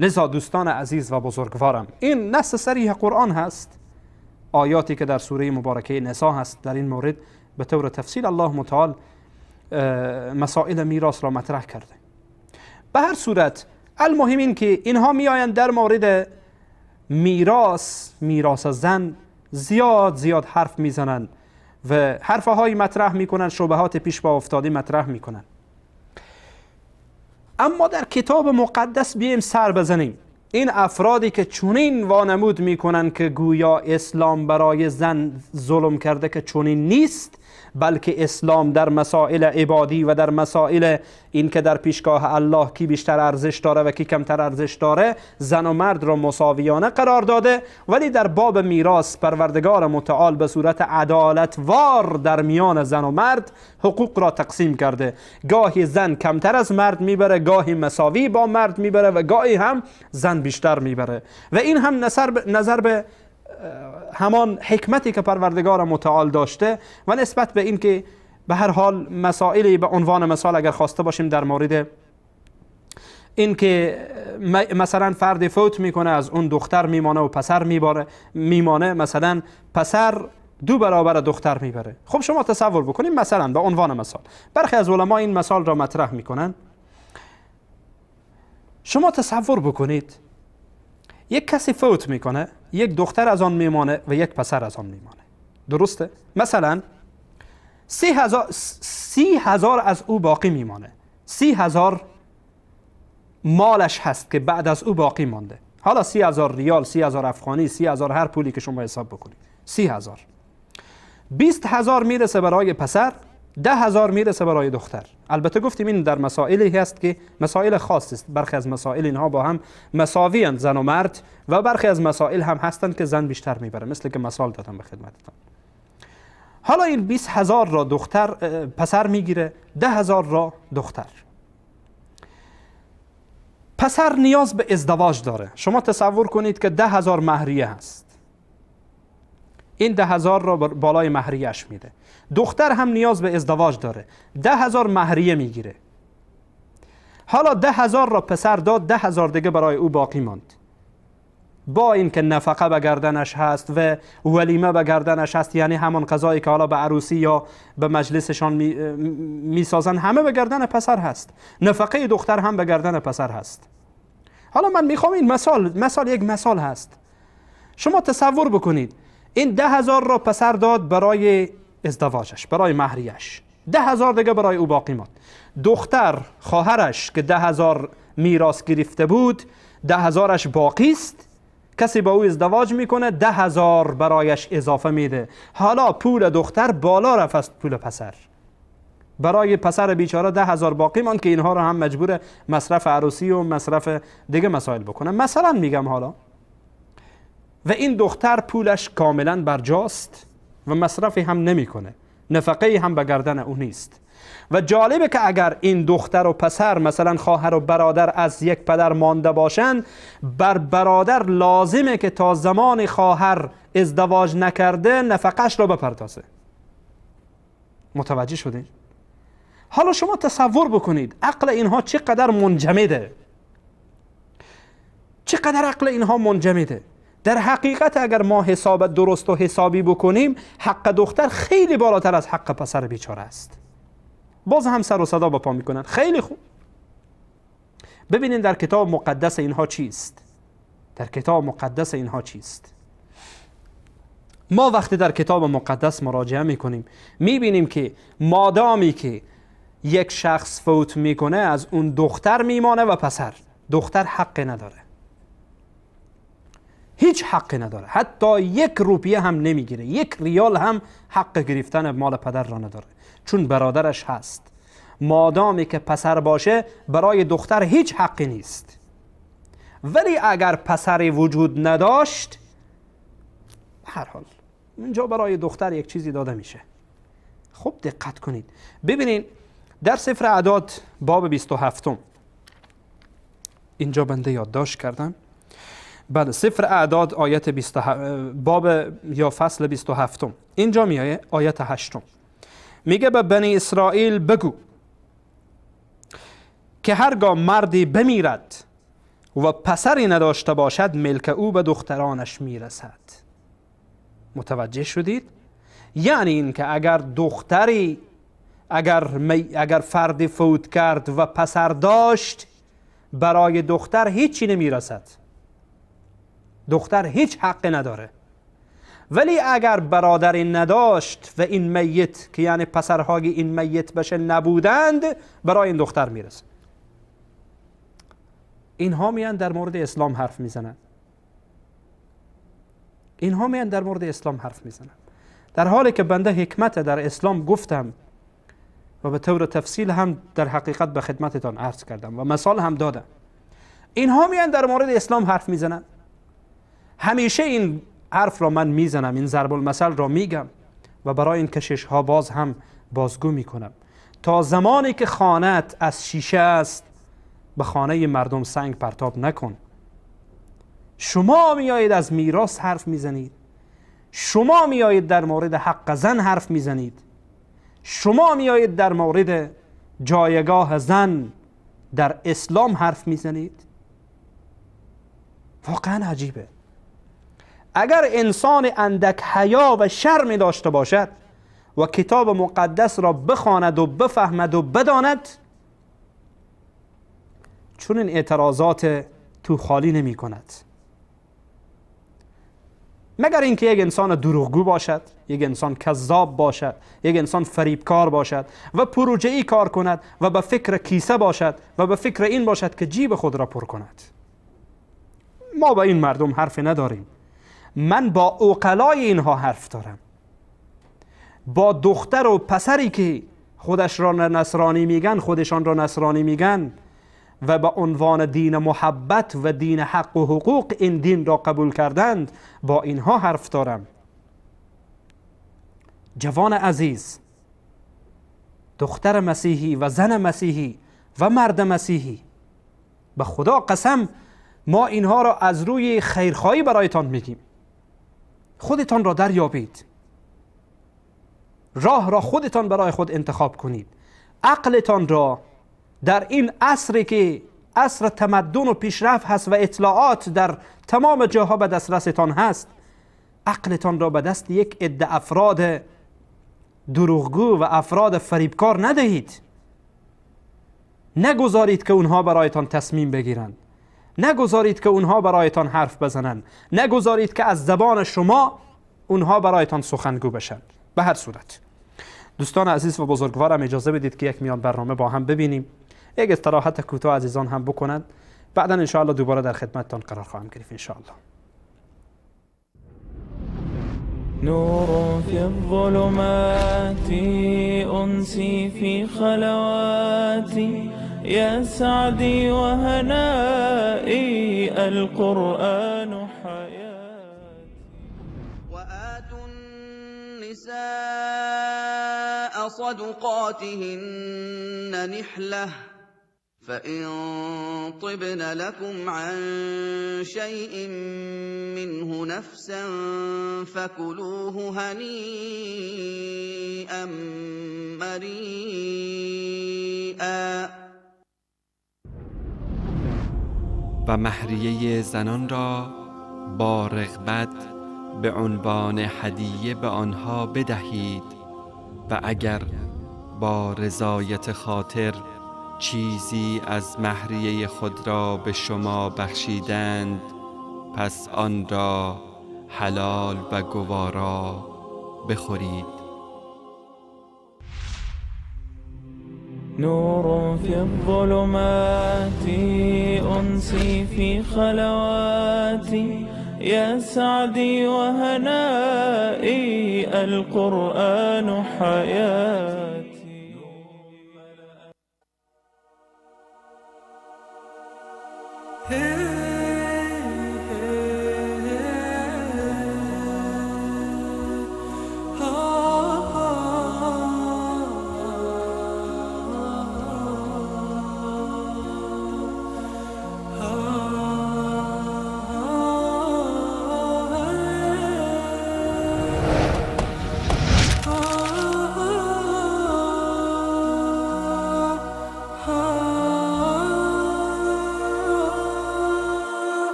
لذا دوستان عزیز و بزرگوارم، این نص صریح قرآن هست، آیاتی که در سوره مبارکه نساء هست، در این مورد به طور تفصیل الله متعال مسائل میراث را مطرح کرده. به هر صورت المهم این که اینها میآیند در مورد میراث، میراث زن زیاد زیاد حرف میزنند و حرفهای مطرح میکنند، شبهات پیش با افتاده مطرح میکنند. اما در کتاب مقدس بیایم سر بزنیم، این افرادی که چنین وانمود میکنن که گویا اسلام برای زن ظلم کرده، که چنین نیست، بلکه اسلام در مسائل عبادی و در مسائل این که در پیشگاه الله کی بیشتر ارزش داره و کی کمتر ارزش داره، زن و مرد را مساویانه قرار داده، ولی در باب میراث پروردگار متعال به صورت عدالتوار در میان زن و مرد حقوق را تقسیم کرده. گاهی زن کمتر از مرد میبره، گاهی مساوی با مرد میبره و گاهی هم زن بیشتر میبره. و این هم نظر به همان حکمتی که پروردگار متعال داشته و نسبت به این که به هر حال مسائلی به عنوان مثال اگر خواسته باشیم در مورد این که مثلا فرد فوت میکنه، از اون دختر میمانه و پسر میباره میمانه، مثلا پسر 2 برابر دختر میبره. خب شما تصور بکنید مثلا به عنوان مثال برخی از علما این مثال را مطرح میکنن. شما تصور بکنید یک کسی فوت میکنه، یک دختر از آن میمانه و یک پسر از آن میمانه، درسته؟ مثلا 30,000 از او باقی میمانه، 30,000 مالش هست که بعد از او باقی مانده. حالا 30,000 ریال، 30,000 افغانی، 30,000 هر پولی که شما حساب بکنید، 30,000. 20,000 میرسه برای پسر، 10,000 میرسه برای دختر. البته گفتیم این در مسائلی هست که مسائل خاص است، برخی از مسائل اینها با هم مساوی اند زن و مرد، و برخی از مسائل هم هستند که زن بیشتر میبره، مثل که مثال دادم به خدمتتان. حالا این 20,000 را دختر پسر میگیره، 10,000 را دختر. پسر نیاز به ازدواج داره. شما تصور کنید که 10,000 مهریه هست، این 10,000 را بالای مهریه‌اش میده. دختر هم نیاز به ازدواج داره، 10,000 مهریه میگیره. حالا 10,000 را پسر داد، 10,000 دیگه برای او باقی ماند. با اینکه نفقه به گردنش هست و ولیمه به گردنش هست، یعنی همان قضایی که حالا به عروسی یا به مجلسشان میسازن، همه به گردن پسر هست. نفقه دختر هم به گردن پسر هست. حالا من میخوام این مثال یک مثال هست. شما تصور بکنید این 10,000 را پسر داد برای ازدواجش، برای مهریش، 10,000 دیگه برای او باقی ماند. دختر خواهرش که 10,000 میراث گرفته بود، 10,000ش باقی است، کسی با او ازدواج میکنه، 10,000 برایش اضافه میده. حالا پول دختر بالا رفت از پول پسر. برای پسر بیچاره 10,000 باقی ماند که اینها را هم مجبور مصرف عروسی و مصرف دیگه مسائل بکنه. مثلا میگم حالا و این دختر پولش کاملا برجاست و مصرفی هم نمیکنه، نفقه هم به گردن او نیست. و جالبه که اگر این دختر و پسر مثلا خواهر و برادر از یک پدر مانده باشند، بر برادر لازمه که تا زمان خواهر ازدواج نکرده نفقهش را بپردازه. متوجه شدین؟ حالا شما تصور بکنید عقل اینها چقدر منجمده، چقدر عقل اینها منجمده. در حقیقت اگر ما حساب درست و حسابی بکنیم، حق دختر خیلی بالاتر از حق پسر بیچاره است. باز هم سر و صدا به پا میکنن. خیلی خوب، ببینین در کتاب مقدس اینها چیست. در کتاب مقدس اینها چیست؟ ما وقتی در کتاب مقدس مراجعه میکنیم میبینیم که مادامی که یک شخص فوت میکنه از اون دختر میمانه و پسر. دختر حق نداره، هیچ حقی نداره، حتی یک روپیه هم نمیگیره، یک ریال هم حق گرفتن مال پدر را نداره، چون برادرش هست. مادامی که پسر باشه برای دختر هیچ حقی نیست. ولی اگر پسری وجود نداشت، هر حال اینجا برای دختر یک چیزی داده میشه. خب دقت کنید، ببینین در سفر اعداد باب 27، اینجا بنده یادداشت کردم. بله، سفر اعداد آیت باب یا فصل 27، اینجا میایه آیت 8، میگه به بنی اسرائیل بگو که هرگاه مردی بمیرد و پسری نداشته باشد، ملک او به دخترانش میرسد. متوجه شدید؟ یعنی اینکه اگر دختری، اگر فردی فوت کرد و پسر داشت، برای دختر هیچی نمیرسد، دختر هیچ حقی نداره. ولی اگر برادری نداشت و این میت که یعنی پسرهای این میت بشه نبودند، برای این دختر میرسه. اینها میان در مورد اسلام حرف میزنن. اینها میان در مورد اسلام حرف میزنن، در حالی که بنده حکمت در اسلام گفتم و به طور تفصیل هم در حقیقت به خدمتتان عرض کردم و مثال هم دادم. اینها میان در مورد اسلام حرف میزنن. همیشه این حرف را من میزنم، این ضرب المثل را میگم و برای این کشش ها باز هم بازگو میکنم. تا زمانی که خانت از شیشه است، به خانه مردم سنگ پرتاب نکن. شما میایید از میراث حرف میزنید، شما میایید در مورد حق زن حرف میزنید، شما میایید در مورد جایگاه زن در اسلام حرف میزنید. واقعا عجیبه. اگر انسان اندک حیا و شرم داشته باشد و کتاب مقدس را بخواند و بفهمد و بداند، چون این اعتراضات تو خالی نمی کند. مگر اینکه یک انسان دروغگو باشد، یک انسان کذاب باشد، یک انسان فریبکار باشد و پروژه‌ای کار کند و به فکر کیسه باشد و به فکر این باشد که جیب خود را پر کند. ما با این مردم حرف نداریم. من با عقلای اینها حرف دارم، با دختر و پسری که خودش را نصرانی میگن، خودشان را نصرانی میگن و به عنوان دین محبت و دین حق و حقوق این دین را قبول کردند، با اینها حرف دارم. جوان عزیز، دختر مسیحی و زن مسیحی و مرد مسیحی، به خدا قسم ما اینها را از روی خیرخواهی برایتان میگیم. خودتان را دریابید، راه را خودتان برای خود انتخاب کنید، عقلتان را در این عصری که عصر تمدن و پیشرفت هست و اطلاعات در تمام جاها به دسترستان هست، عقلتان را به دست یک عده افراد دروغگو و افراد فریبکار ندهید. نگذارید که اونها برایتان تصمیم بگیرند، نگذارید که اونها برایتان حرف بزنند، نگذارید که از زبان شما اونها برایتان سخنگو بشن. به هر صورت دوستان عزیز و بزرگوارم، اجازه بدید که یک میان برنامه با هم ببینیم، یک استراحت کوتاه عزیزان هم بکنند، بعدا انشاءالله دوباره در خدمتتان قرار خواهم گرفت انشاءالله. نور في الظلمات أنسي في خلواتي يا سعدي وهنائي القرآن حياتي. وآتوا النساء صدقاتهن نحلة فإن طبن لكم عن شيء منه نفسا فكلوه هنيئا مريئا. و مهریه زنان را با رغبت به عنوان هدیه به آنها بدهید و اگر با رضایت خاطر چیزی از مهریه خود را به شما بخشیدند پس آن را حلال و گوارا بخورید. نور في الظلمات أنسي في خلواتي يا سعدي وهنائي القرآن حياتي.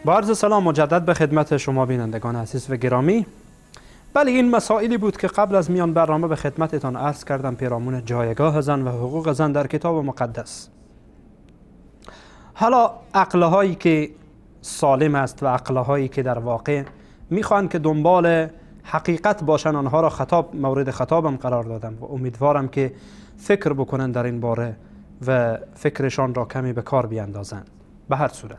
با عرض سلام مجدد به خدمت شما بینندگان عزیز و گرامی. بله، این مسائلی بود که قبل از میان برنامه به خدمتتان عرض کردم پیرامون جایگاه زن و حقوق زن در کتاب مقدس. حالا عقلهایی که سالم است و عقلهایی که در واقع میخوان که دنبال حقیقت باشن، آنها را مورد خطابم قرار دادم و امیدوارم که فکر بکنن در این باره و فکرشان را کمی به کار بیاندازند. به هر صورت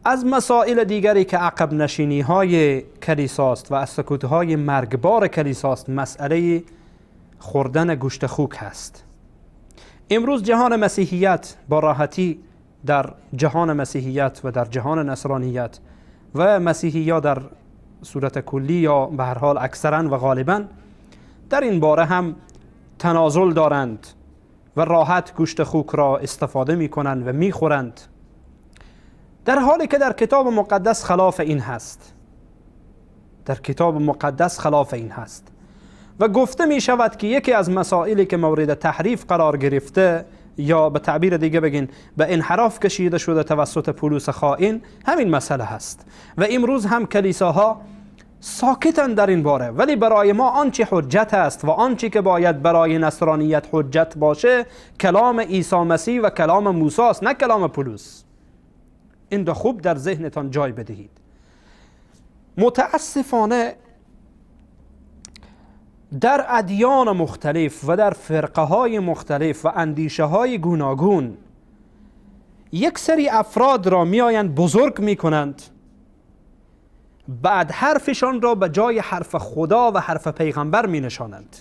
از مسائل دیگری که عقب نشینی های کلیساست و از سکوت های مرگبار کلیساست، مسئله خوردن گوشت خوک هست. امروز جهان مسیحیت با راحتی در جهان مسیحیت و در جهان نصرانیت و مسیحی در صورت کلی یا به هر حال اکثرا و غالبا در این باره هم تنازل دارند و راحت گوشت خوک را استفاده می کنند و می خورند، در حالی که در کتاب مقدس خلاف این هست. در کتاب مقدس خلاف این هست و گفته می شود که یکی از مسائلی که مورد تحریف قرار گرفته یا به تعبیر دیگه بگین به انحراف کشیده شده توسط پولس خائن، همین مسئله هست و امروز هم کلیساها ساکتن در این باره. ولی برای ما آنچه حجت است و آنچه که باید برای نصرانیت حجت باشه کلام عیسی مسیح و کلام موسی است، نه کلام پولس. این را خوب در ذهنتان جای بدهید. متاسفانه در ادیان مختلف و در فرقه های مختلف و اندیشه های گوناگون یک سری افراد را میآیند بزرگ میکنند، بعد حرفشان را به جای حرف خدا و حرف پیغمبر می نشانند.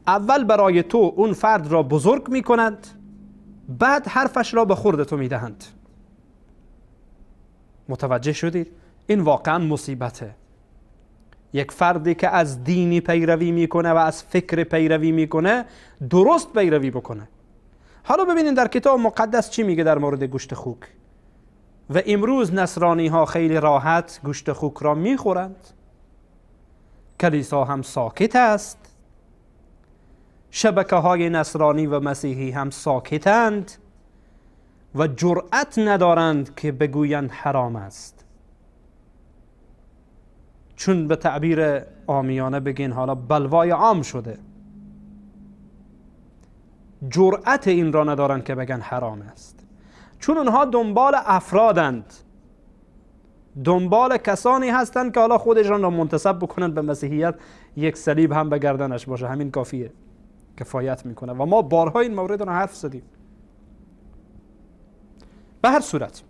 اول برای تو اون فرد را بزرگ میکنند، بعد حرفش را به خورد تو میدهند. متوجه شدید؟ این واقعا مصیبته. یک فردی که از دینی پیروی میکنه و از فکر پیروی میکنه درست پیروی بکنه. حالا ببینید در کتاب مقدس چی میگه در مورد گوشت خوک. و امروز نصرانی ها خیلی راحت گوشت خوک را میخورند، کلیسا هم ساکت است، شبکه های نصرانی و مسیحی هم ساکتند و جرأت ندارند که بگویند حرام است، چون به تعبیر عامیانه بگین حالا بلوای عام شده، جرأت این را ندارند که بگن حرام است، چون اونها دنبال افرادند، دنبال کسانی هستند که حالا خودشان را منتسب بکنن به مسیحیت، یک صلیب هم به گردنش باشه، همین کافیه، کفایت میکنه. و ما بارها این مورد را حرف زدیم. به هر صورت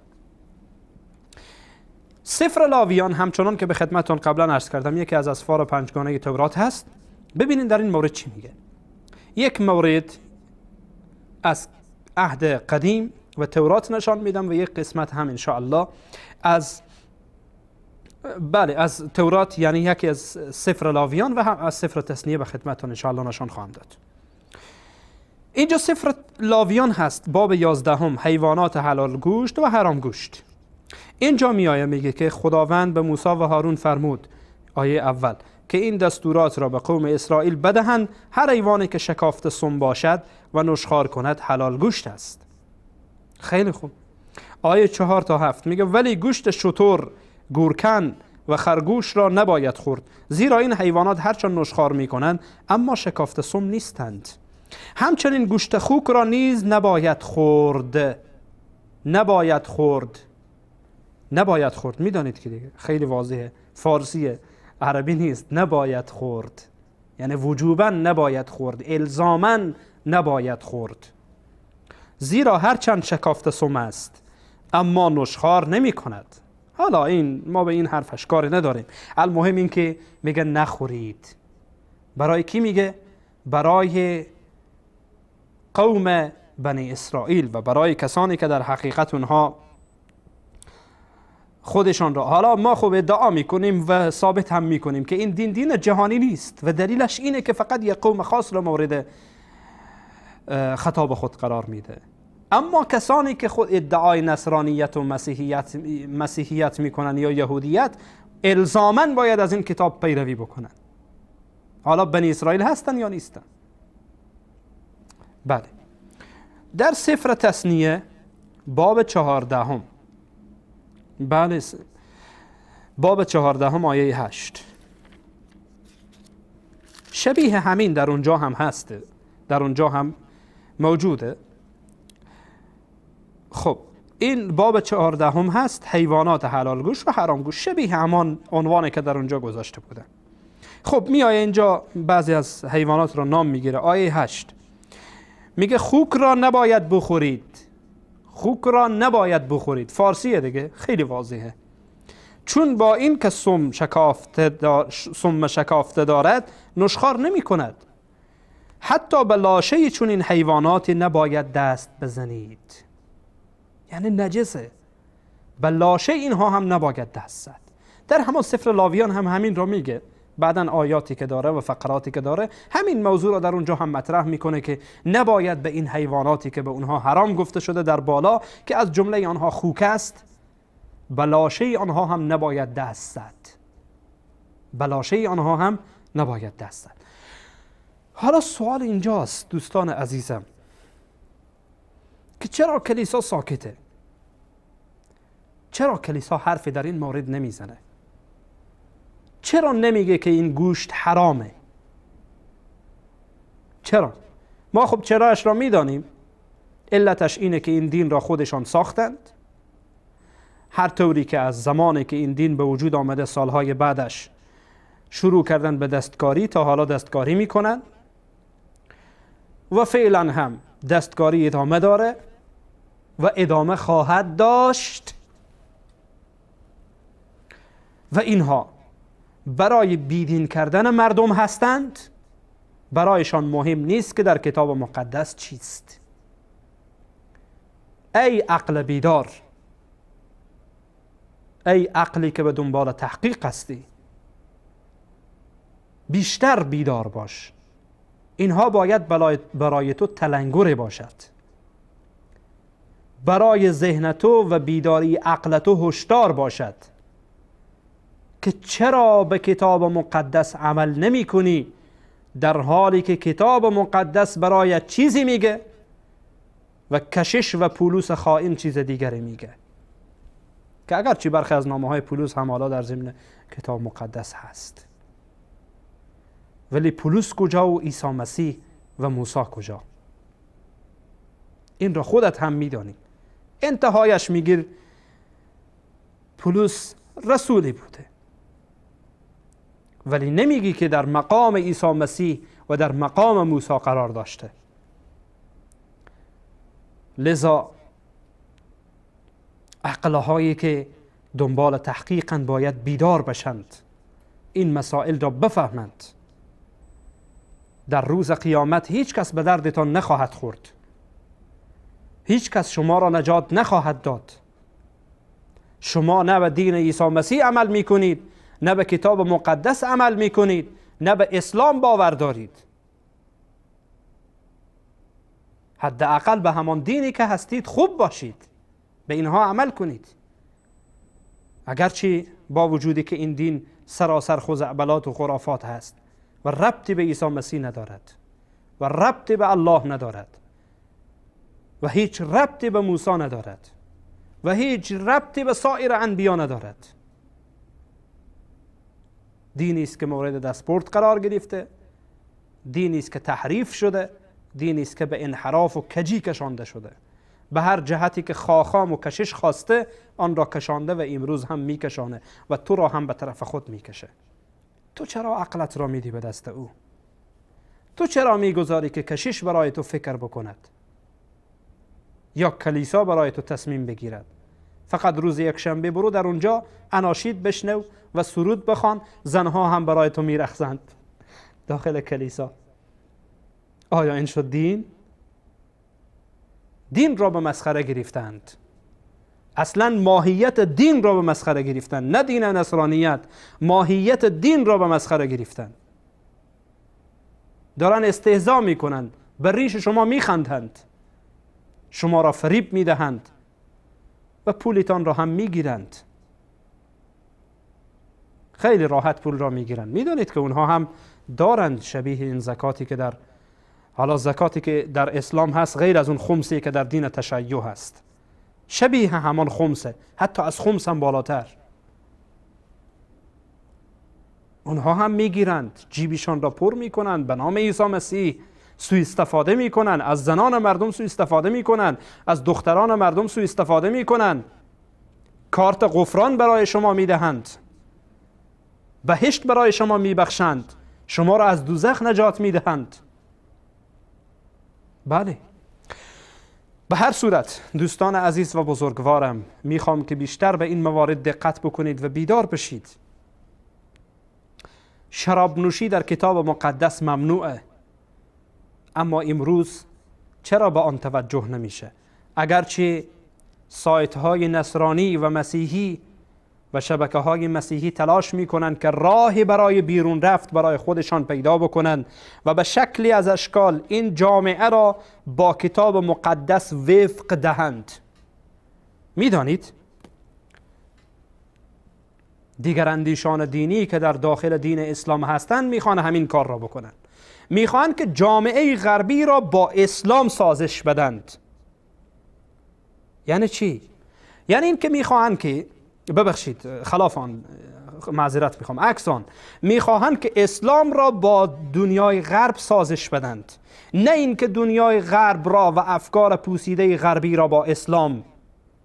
سفر لاویان همچنان که به خدمتتون قبلا عرض کردم یکی از اسفار پنجگانه تورات هست. ببینید در این مورد چی میگه. یک مورد از عهد قدیم و تورات نشان میدم و یک قسمت هم انشاءالله از از تورات، یعنی یکی از سفر لاویان و هم از سفر تثنیه به خدمتتون انشاءالله نشان خواهم داد. اینجا سفر لاویان هست، باب 11، حیوانات حلال گوشت و حرام گوشت. اینجا میآیه میگه که خداوند به موسی و هارون فرمود، آیه اول، که این دستورات را به قوم اسرائیل بدهند: هر حیوانی که شکافت سم باشد و نشخوار کند حلال گوشت است. خیلی خوب. آیه 4 تا 7 میگه ولی گوشت شتر، گورکن و خرگوش را نباید خورد، زیرا این حیوانات هرچند نشخوار میکنند اما شکافت سم نیستند. همچنین گوشت خوک را نیز نباید خورد. نباید خورد، نباید خورد. میدانید که دیگه خیلی واضحه، فارسیه، عربی نیست. نباید خورد یعنی وجوبا نباید خورد، الزاما نباید خورد، زیرا هرچند شکافت سم است اما نشخوار نمی کند. حالا این ما به این حرفش کاری نداریم. المهم این که میگه نخورید. برای کی میگه؟ برای قوم بنی اسرائیل و برای کسانی که در حقیقت اونها خودشان را، حالا ما خوب ادعا میکنیم و ثابت هم میکنیم که این دین دین جهانی نیست و دلیلش اینه که فقط یک قوم خاص را مورد خطاب خود قرار میده. اما کسانی که خود ادعای نصرانیت و مسیحیت میکنن یا یهودیت، الزاماً باید از این کتاب پیروی بکنن. حالا بنی اسرائیل هستن یا نیستن؟ بله. در سفر تثنیه باب 14، بله، باب 14 آیه 8، شبیه همین در اونجا هم هست، در اونجا هم موجوده. خب این باب 14 هست، حیوانات حلال گوش و حرام گوش، شبیه همان عنوانی که در اونجا گذاشته بودن. خب میایه اینجا بعضی از حیوانات را نام میگیره. آیه 8 میگه خوک را نباید بخورید. خوک را نباید بخورید، فارسیه دیگه، خیلی واضحه. چون با این که سم شکافته دارد نشخوار نمی کند. حتی به لاشه چون این حیوانات نباید دست بزنید. یعنی نجسه، به لاشه اینها هم نباید دست زد. در همان سفر لاویان هم همین را میگه. بعدا آیاتی که داره و فقراتی که داره همین موضوع را در اونجا هم مطرح میکنه که نباید به این حیواناتی که به اونها حرام گفته شده در بالا که از جمله آنها خوک است، به لاشه آنها هم نباید دست زد. به لاشه آنها هم نباید دست زد. حالا سوال اینجاست دوستان عزیزم که چرا کلیسا ساکته؟ چرا کلیسا حرفی در این مورد نمیزنه؟ چرا نمیگه که این گوشت حرامه؟ چرا؟ ما خب چرایش را میدانیم. علتش اینه که این دین را خودشان ساختند. هر طوری که از زمانی که این دین به وجود آمده سالهای بعدش شروع کردن به دستکاری، تا حالا دستکاری میکنن و فعلا هم دستکاری ادامه داره و ادامه خواهد داشت. و اینها برای بیدین کردن مردم هستند. برایشان مهم نیست که در کتاب مقدس چیست. ای عقل بیدار، ای عقلی که به دنبال تحقیق هستی، بیشتر بیدار باش. اینها باید برای تو تلنگر باشد، برای ذهن تو و بیداری عقل تو هشدار باشد که چرا به کتاب مقدس عمل نمی کنی، در حالی که کتاب مقدس برای چیزی میگه و کشش و پولس خائن چیز دیگری میگه، که اگرچه برخی از نامه های پولس هم حالا در ضمن کتاب مقدس هست، ولی پولس کجا و عیسی مسیح و موسی کجا؟ این را خودت هم میدانی. انتهایش میگیر پولس رسولی بوده، ولی نمیگی که در مقام عیسی مسیح و در مقام موسی قرار داشته. لذا عقلهایی که دنبال تحقیقاً باید بیدار بشند، این مسائل را بفهمند. در روز قیامت هیچ کس به دردتان نخواهد خورد، هیچ کس شما را نجات نخواهد داد. شما نه به دین عیسی مسیح عمل میکنید، نه به کتاب مقدس عمل میکنید، نه به اسلام باور دارید. حداقل به همان دینی که هستید خوب باشید، به اینها عمل کنید. اگرچه با وجودی که این دین سراسر خزعبلات و خرافات هست و ربطی به عیسی مسیح ندارد و ربطی به الله ندارد و هیچ ربطی به موسی ندارد و هیچ ربطی به سایر انبیا ندارد، دینی است که مورد دستبرد قرار گرفته، دینی است که تحریف شده، دینی است که به انحراف و کجی کشانده شده. به هر جهتی که خاخام و کشش خواسته آن را کشانده و امروز هم میکشانه و تو را هم به طرف خود میکشه. تو چرا عقلت را میدی به دست او؟ تو چرا میگذاری که کشش برای تو فکر بکند یا کلیسا برای تو تصمیم بگیرد؟ فقط روز یک شنبه برو در اونجا اناشید بشنو و سرود بخوان، زنها هم برای تو میرقصند داخل کلیسا. آیا این شد دین؟ دین را به مسخره گرفتند. اصلا ماهیت دین را به مسخره گرفتند، نه دین نصرانیت، ماهیت دین را به مسخره گرفتند. دارن استهزا میکنند، به ریش شما میخندند، شما را فریب میدهند و پولتان را هم میگیرند. خیلی راحت پول را میگیرند. میدونید که اونها هم دارند شبیه این زکاتی که در حالا زکاتی که در اسلام هست، غیر از اون خمسی که در دین تشیع هست، شبیه همان خمسه، حتی از خمس هم بالاتر. اونها هم میگیرند، جیبشان را پر میکنند، به نام عیسی مسیح سوء استفاده میکنند، از زنان مردم سوء استفاده میکنند، از دختران مردم سوء استفاده میکنند. کارت غفران برای شما میدهند، بهشت برای شما میبخشند، شما را از دوزخ نجات میدهند. بله، به هر صورت دوستان عزیز و بزرگوارم، میخوام که بیشتر به این موارد دقت بکنید و بیدار بشید. شراب نوشی در کتاب مقدس ممنوعه، اما امروز چرا به آن توجه نمیشه؟ اگرچه سایت های نصرانی و مسیحی و شبکه های مسیحی تلاش میکنند که راهی برای بیرون رفت برای خودشان پیدا بکنند و به شکلی از اشکال این جامعه را با کتاب مقدس وفق دهند. میدانید دیگر اندیشان دینی که در داخل دین اسلام هستند میخوان همین کار را بکنند. میخوان که جامعه غربی را با اسلام سازش بدند. یعنی چی؟ یعنی این که میخواهند که، ببخشید خلاف آن، معذرت میخوام، عکس آن، میخواهند که اسلام را با دنیای غرب سازش بدند، نه اینکه دنیای غرب را و افکار پوسیده غربی را با اسلام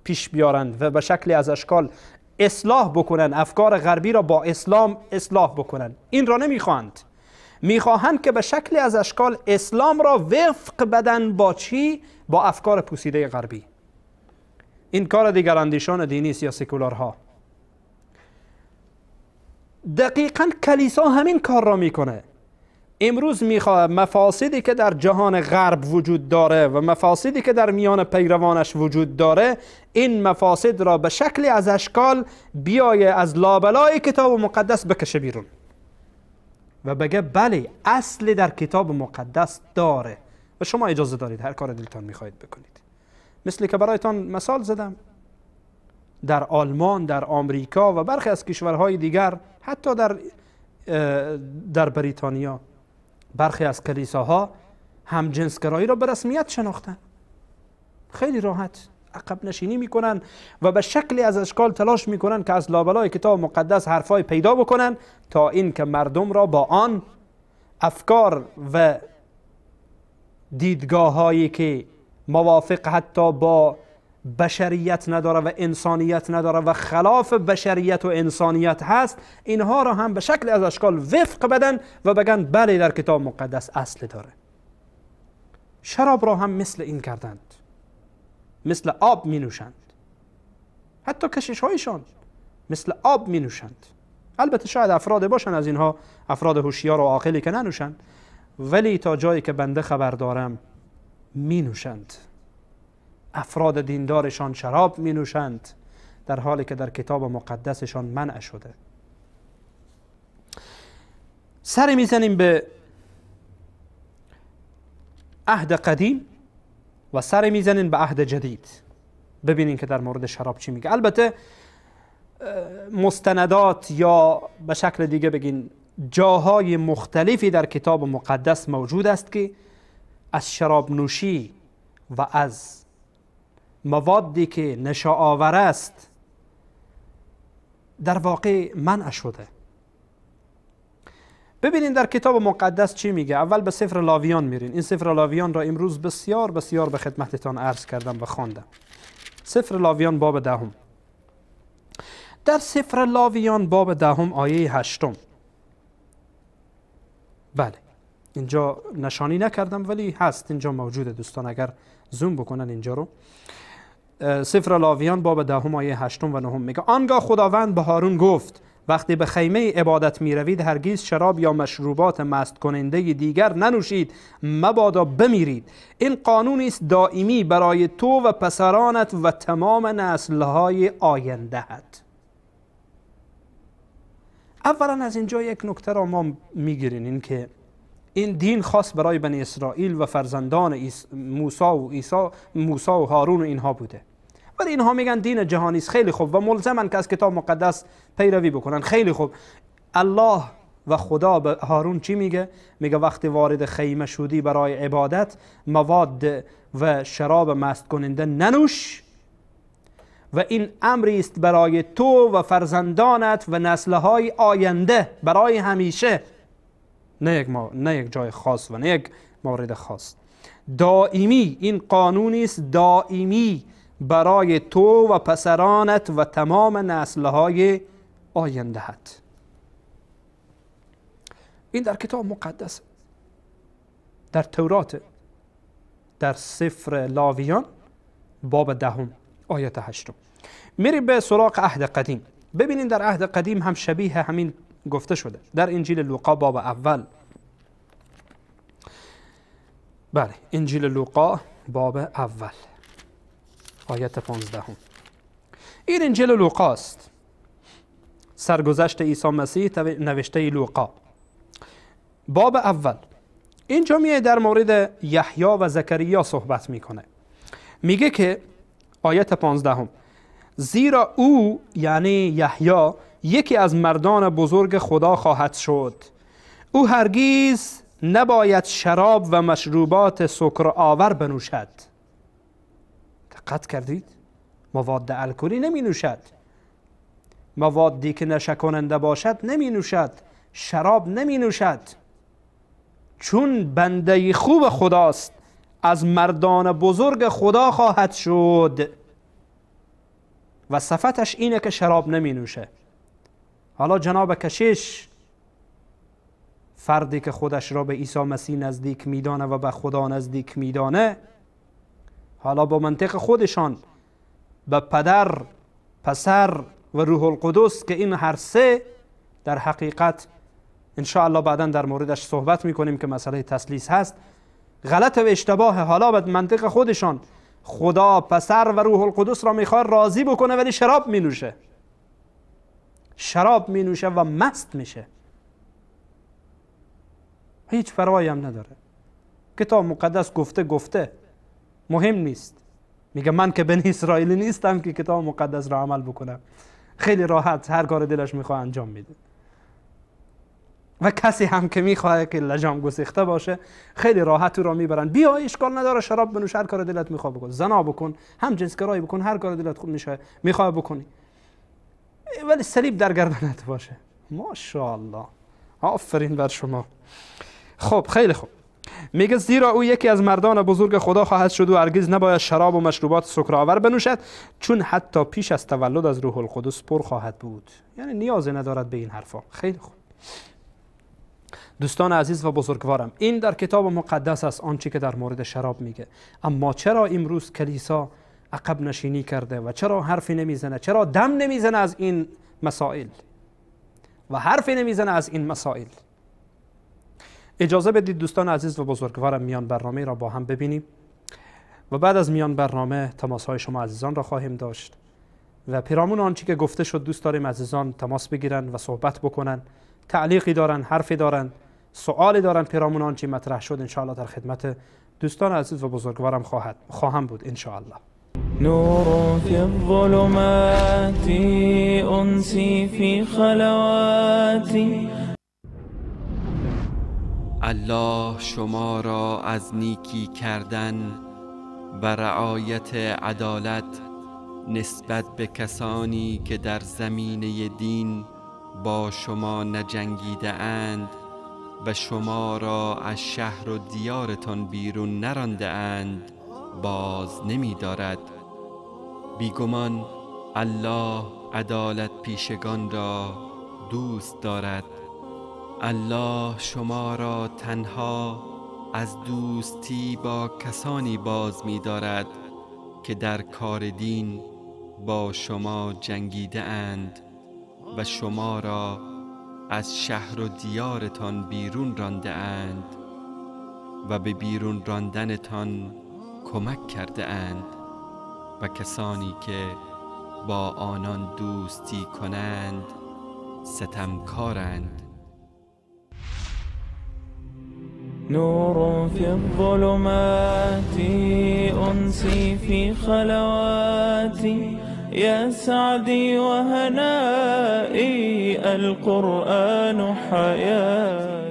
پیش بیارند و به شکلی از اشکال اصلاح بکنند، افکار غربی را با اسلام اصلاح بکنند. این را نمیخواهند. میخواهند که به شکلی از اشکال اسلام را وفق بدن با چی؟ با افکار پوسیده غربی. این کار دیگر اندیشان دینی است یا سکولارها. دقیقا کلیسا همین کار را میکنه. امروز میخواد مفاسدی که در جهان غرب وجود داره و مفاسدی که در میان پیروانش وجود داره، این مفاسد را به شکلی از اشکال بیای از لابلای کتاب مقدس بکشه بیرون و بگه بله اصل در کتاب مقدس داره و شما اجازه دارید هر کار دلتان میخواهید بکنید. مثل که برایتان مثال زدم، در آلمان، در آمریکا و برخی از کشورهای دیگر، حتی در بریتانیا، برخی از کلیساها همجنسگرایی را به رسمیت شناختن. خیلی راحت عقب نشینی میکنن و به شکلی از اشکال تلاش میکنن که از لابلای کتاب مقدس حرفای پیدا بکنن تا اینکه مردم را با آن افکار و دیدگاه هایی که موافق حتی با بشریت نداره و انسانیت نداره و خلاف بشریت و انسانیت هست، اینها را هم به شکل از اشکال وفق بدن و بگن بله در کتاب مقدس اصل داره. شراب را هم مثل این کردند، مثل آب می نوشند، حتی کشش هایشان مثل آب می نوشند. البته شاید افراد باشن از اینها، افراد هوشیار و عاقلی که ننوشند، ولی تا جایی که بنده خبر دارم می نوشند. افراد دیندارشان شراب می نوشند، در حالی که در کتاب مقدسشان منع شده. سر میزنیم به عهد قدیم و سر میزنیم به عهد جدید، ببینیم که در مورد شراب چی میگه. البته مستندات یا به شکل دیگه بگین جاهای مختلفی در کتاب مقدس موجود است که از شراب نوشی و از موادی که نشاآور است در واقع منع شده. ببینین در کتاب مقدس چی میگه. اول به سفر لاویان میرین. این سفر لاویان را امروز بسیار بسیار به خدمتتان عرض کردم و خواندم. سفر لاویان باب 10. در سفر لاویان باب 10 آیه 8. بله اینجا نشانی نکردم ولی هست، اینجا موجوده دوستان اگر زوم بکنن اینجا رو. سفر لاویان باب 10 آیه 8 و 9 میگه آنگاه خداوند به هارون گفت وقتی به خیمه عبادت می روید هرگز شراب یا مشروبات مست کننده دیگر ننوشید، مبادا بمیرید. این قانونی است دائمی برای تو و پسرانت و تمام نسل‌های آینده‌ات. اولا از اینجا یک نکته را ما میگیریم، این که این دین خاص برای بنی اسرائیل و فرزندان موسی و عیسی، موسی و هارون و اینها بوده، ولی اینها میگن دین جهانی است. خیلی خوب، و ملزمن که از کتاب مقدس پیروی بکنن. خیلی خوب، الله و خدا به هارون چی میگه؟ میگه وقتی وارد خیمه شدی برای عبادت مواد و شراب مست کننده ننوش، و این امری است برای تو و فرزندانت و نسلهای آینده برای همیشه، نه یک جای خاص و نه یک مورد خاص، دائمی. این قانونی است دائمی برای تو و پسرانت و تمام نسلهای آیندهت. این در کتاب مقدس، در تورات، در سفر لاویان باب 10 آیت 8. میریم به سراغ عهد قدیم. ببینیم در عهد قدیم هم شبیه همین گفته شده. در انجیل لوقا باب اول، بله انجیل لوقا باب اول آیت 15. این انجیل لوقا است، سرگذشت عیسی مسیح نوشته لوقا، باب اول. اینجا میه در مورد یحیی و زکریا صحبت میکنه. میگه که آیت 15، زیرا او یعنی یحیی یکی از مردان بزرگ خدا خواهد شد. او هرگز نباید شراب و مشروبات سکرآور بنوشد. دقت کردید؟ مواد الکلی نمی نوشد، موادی که نشه کننده باشد نمی نوشد، شراب نمی نوشد، چون بنده خوب خداست، از مردان بزرگ خدا خواهد شد. و صفتش اینه که شراب نمی نوشه. حالا جناب کشیش، فردی که خودش را به عیسی مسیح نزدیک میدانه و به خدا نزدیک میدانه، حالا با منطق خودشان به پدر، پسر و روح القدس که این هر سه در حقیقت انشاءالله بعدا در موردش صحبت میکنیم که مسئله تثلیث هست، غلط و اشتباه. حالا به منطق خودشان خدا، پسر و روح القدس را میخواد راضی بکنه، ولی شراب مینوشه، شراب مینوشه و مست میشه، هیچ پروایی هم نداره. کتاب مقدس گفته گفته، مهم نیست. میگه من که بنی اسرائیلی نیستم که کتاب مقدس را عمل بکنم. خیلی راحت هر کار دلش میخواد انجام میده. و کسی هم که میخواد که لجام گسیخته باشه خیلی راحت او را میبرن، بیا اشکال نداره شراب بنوش، هر کار دلت میخواد بکن، زنا بکن، هم جنسگرایی بکن، هر کار دلت خوب میشه میخواد بکنی، ولی صلیب در گردنت باشه. ماشاءالله، آفرین بر شما. خب خیلی خوب، میگه زیرا او یکی از مردان بزرگ خدا خواهد شد و هرگز نباید شراب و مشروبات سکرآور بنوشد، چون حتی پیش از تولد از روح القدس پر خواهد بود. یعنی نیازی ندارد به این حرفا. خیلی خوب دوستان عزیز و بزرگوارم، این در کتاب مقدس است آنچه که در مورد شراب میگه. اما چرا امروز کلیسا عقب نشینی کرده و چرا حرفی نمیزنه، چرا دم نمیزنه از این مسائل و حرفی نمیزنه از این مسائل؟ اجازه بدید دوستان عزیز و بزرگوارم میان برنامه را با هم ببینیم و بعد از میان برنامه تماس های شما عزیزان را خواهیم داشت و پیرامون آنچه که گفته شد دوست داریم عزیزان تماس بگیرن و صحبت بکنن، تعلیقی دارن، حرفی دارن، سوالی دارن پیرامون آنچه مطرح شد، انشاءالله در خدمت دوستان عزیز و بزرگوارم خواهم بود انشاءالله. نور في الظلمات انسی فی خلواتی. الله شما را از نیکی کردن و رعایت عدالت نسبت به کسانی که در زمینه دین با شما نجنگیده اند و شما را از شهر و دیارتان بیرون نرانده اند باز نمی دارد. بیگمان الله عدالت پیشگان را دوست دارد. الله شما را تنها از دوستی با کسانی باز می دارد که در کار دین با شما جنگیده اند و شما را از شهر و دیارتان بیرون رانده اند و به بیرون راندنتان کمک کرده اند و کسانی که با آنان دوستی کنند ستمکارند. نور في الظلمات أنسي في خلواتي يا سعدي وهنائي القرآن حياتي.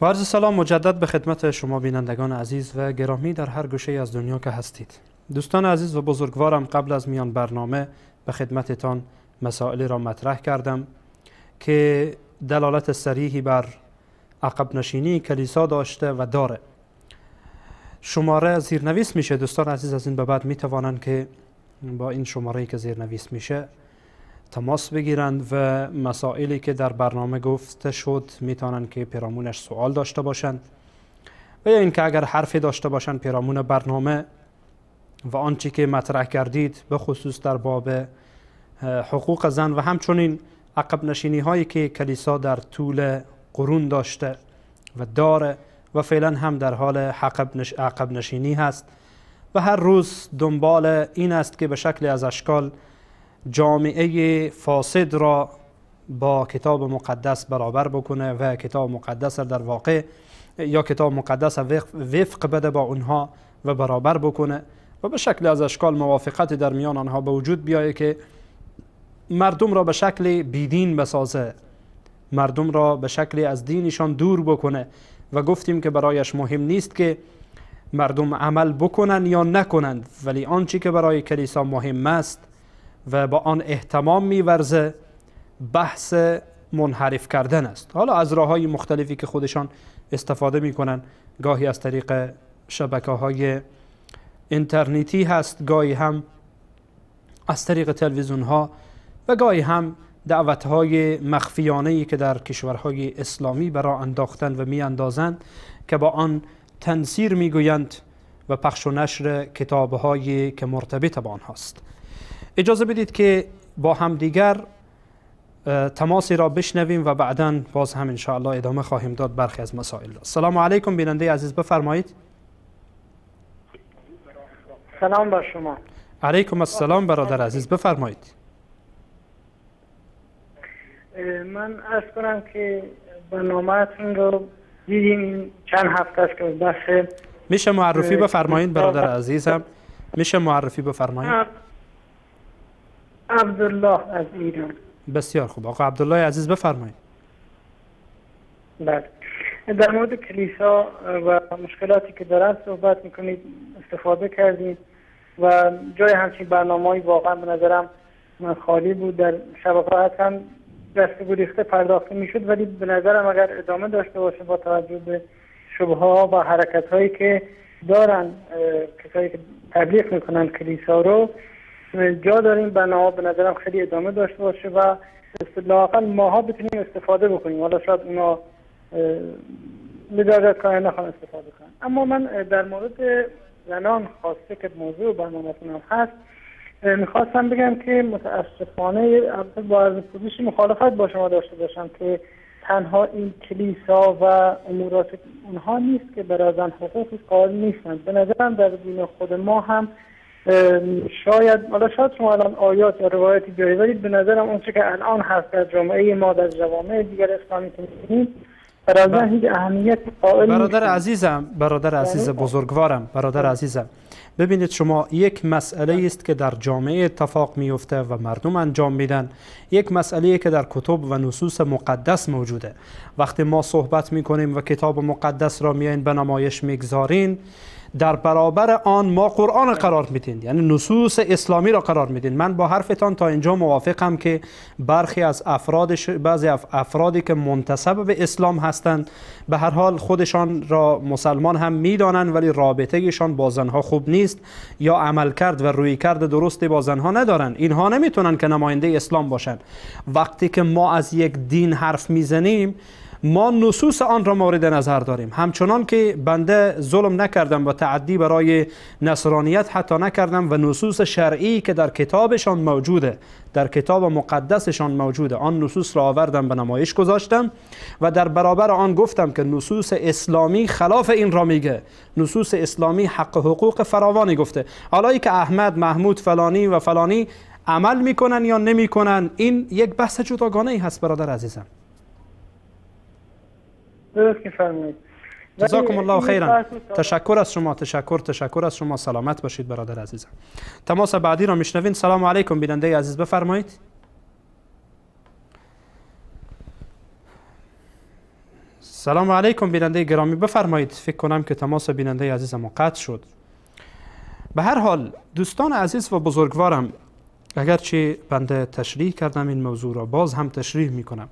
با عرض سلام مجدد به خدمت شما بینندگان عزیز و گرامی در هر گوشه از دنیا که هستید. دوستان عزیز و بزرگوارم، قبل از میان برنامه به خدمتتان مسائلی را مطرح کردم که دلالت صریحی بر عقب نشینی کلیسا داشته و داره. شماره زیرنویس میشه. دوستان عزیز از این به بعد میتوانند که با این شماره‌ای که زیرنویس میشه تماس بگیرند و مسائلی که در برنامه گفته شد میتونن که پیرامونش سوال داشته باشند و یا اینکه اگر حرفی داشته باشند پیرامون برنامه و آنچه که مطرح کردید به خصوص در باب حقوق زن و همچنین عقب نشینی هایی که کلیسا در طول قرون داشته و داره و فعلا هم در حال عقب نشینی هست و هر روز دنبال این است که به شکل از اشکال جامعه فاسد را با کتاب مقدس برابر بکنه و کتاب مقدس در واقع یا کتاب مقدس وفق بده با اونها و برابر بکنه و به شکل از اشکال موافقت در میان آنها به وجود بیایه که مردم را به شکل بیدین بسازه، مردم را به شکل از دینشان دور بکنه. و گفتیم که برایش مهم نیست که مردم عمل بکنن یا نکنند، ولی آنچه که برای کلیسا مهم است و با آن اهتمام می‌ورزه بحث منحرف کردن است. حالا از راه‌های مختلفی که خودشان استفاده می‌کنن، گاهی از طریق شبکه‌های اینترنتی هست، گاهی هم از طریق تلویزیون‌ها و گاهی هم دعوت‌های مخفیانه‌ای که در کشورهای اسلامی برای انداختن و می‌اندازند که با آن تنصیر می‌گویند و پخش و نشر کتاب‌هایی که مرتبط با آنهاست. اجازه بدید که با همدیگر تماسی را بشنویم و بعداً باز هم انشاءالله ادامه خواهیم داد برخی از مسائل را. سلام علیکم بیننده عزیز، بفرمایید. سلام بر شما. علیکم السلام برادر عزیز، بفرمایید. من عرض کنم که برنامه‌تون رو دیدیم چند هفته است که بحث میشه معرفی بفرمایید برادر عزیزم؟ میشه معرفی بفرمایید؟ عبدالله از ایران. بسیار خوب آقا عبدالله عزیز بفرمایید. بله، در مورد کلیسا و مشکلاتی که دارن صحبت میکنید، استفاده کردید و جای همچین برنامه‌ای واقعا به نظرم من خالی بود. در شبکه‌ها هم دست گریخته پرداخته میشد، ولی به نظرم اگر ادامه داشته باشه با توجه به شبه‌ها و حرکت‌هایی که دارن کسایی که تبلیغ میکنن کلیسا رو، جا داریم برنامه به نظرم خیلی ادامه داشته باشه و لااقل ماها بتونیم استفاده بکنیم. حالا شاید اونا مجازات کنن نخوان استفاده کنن. اما من در مورد زنان خواسته که موضوع برنامه‌تون هم هست میخواستم بگم که متاسفانه با از پوزش مخالفت با شما داشته باشم که تنها این کلیسا و امورات اونها نیست که برای زن حقوقی قائل نیستند. به نظرم در دین خود ما هم شاید، حالا شاید شما الان آیات یا روایتی بیارید، ولی به نظرم اون چه که الان هست در جامعه ما، در جوامع دیگر اسلامی که می‌بینیم، برای زن هیچ اهمیتی قائل نیست. برادر عزیزم، برادر عزیز بزرگوارم، برادر عزیزم، ببینید شما یک مسئله است که در جامعه اتفاق میفته و مردم انجام میدن، یک مسئله که در کتب و نصوص مقدس موجوده. وقتی ما صحبت میکنیم و کتاب مقدس را میاین به نمایش میگذارین، در برابر آن ما قرآن قرار میدین، یعنی نصوص اسلامی را قرار میدین. من با حرفتان تا اینجا موافقم که برخی از افراد، بعضی افرادی که منتسب به اسلام هستند، به هر حال خودشان را مسلمان هم میدانند، ولی رابطهشان با زنها خوب نیست یا عملکرد و رویکرد درستی با زنها ندارن. اینها نمیتونن که نماینده اسلام باشند. وقتی که ما از یک دین حرف میزنیم، ما نصوص آن را مورد نظر داریم. همچنان که بنده ظلم نکردم و تعدی برای نصرانیت حتی نکردم و نصوص شرعی که در کتابشان موجوده، در کتاب مقدسشان موجوده، آن نصوص را آوردم به نمایش گذاشتم و در برابر آن گفتم که نصوص اسلامی خلاف این را میگه. نصوص اسلامی حق و حقوق فراوانی گفته. حالا که احمد، محمود، فلانی و فلانی عمل میکنن یا نمیکنن، این یک بحث جداگانه ای هست برادر عزیزم. درست که فرمایید. جزاکم الله خیرا. تشکر از شما، تشکر از شما. سلامت باشید برادر عزیزم. تماس بعدی را میشنوین. سلام علیکم بیننده عزیز، بفرمایید. سلام علیکم بیننده گرامی، بفرمایید. فکر کنم که تماس بیننده عزیزم قطع شد. به هر حال دوستان عزیز و بزرگوارم، اگرچه بنده تشریح کردم این موضوع را، باز هم تشریح میکنم.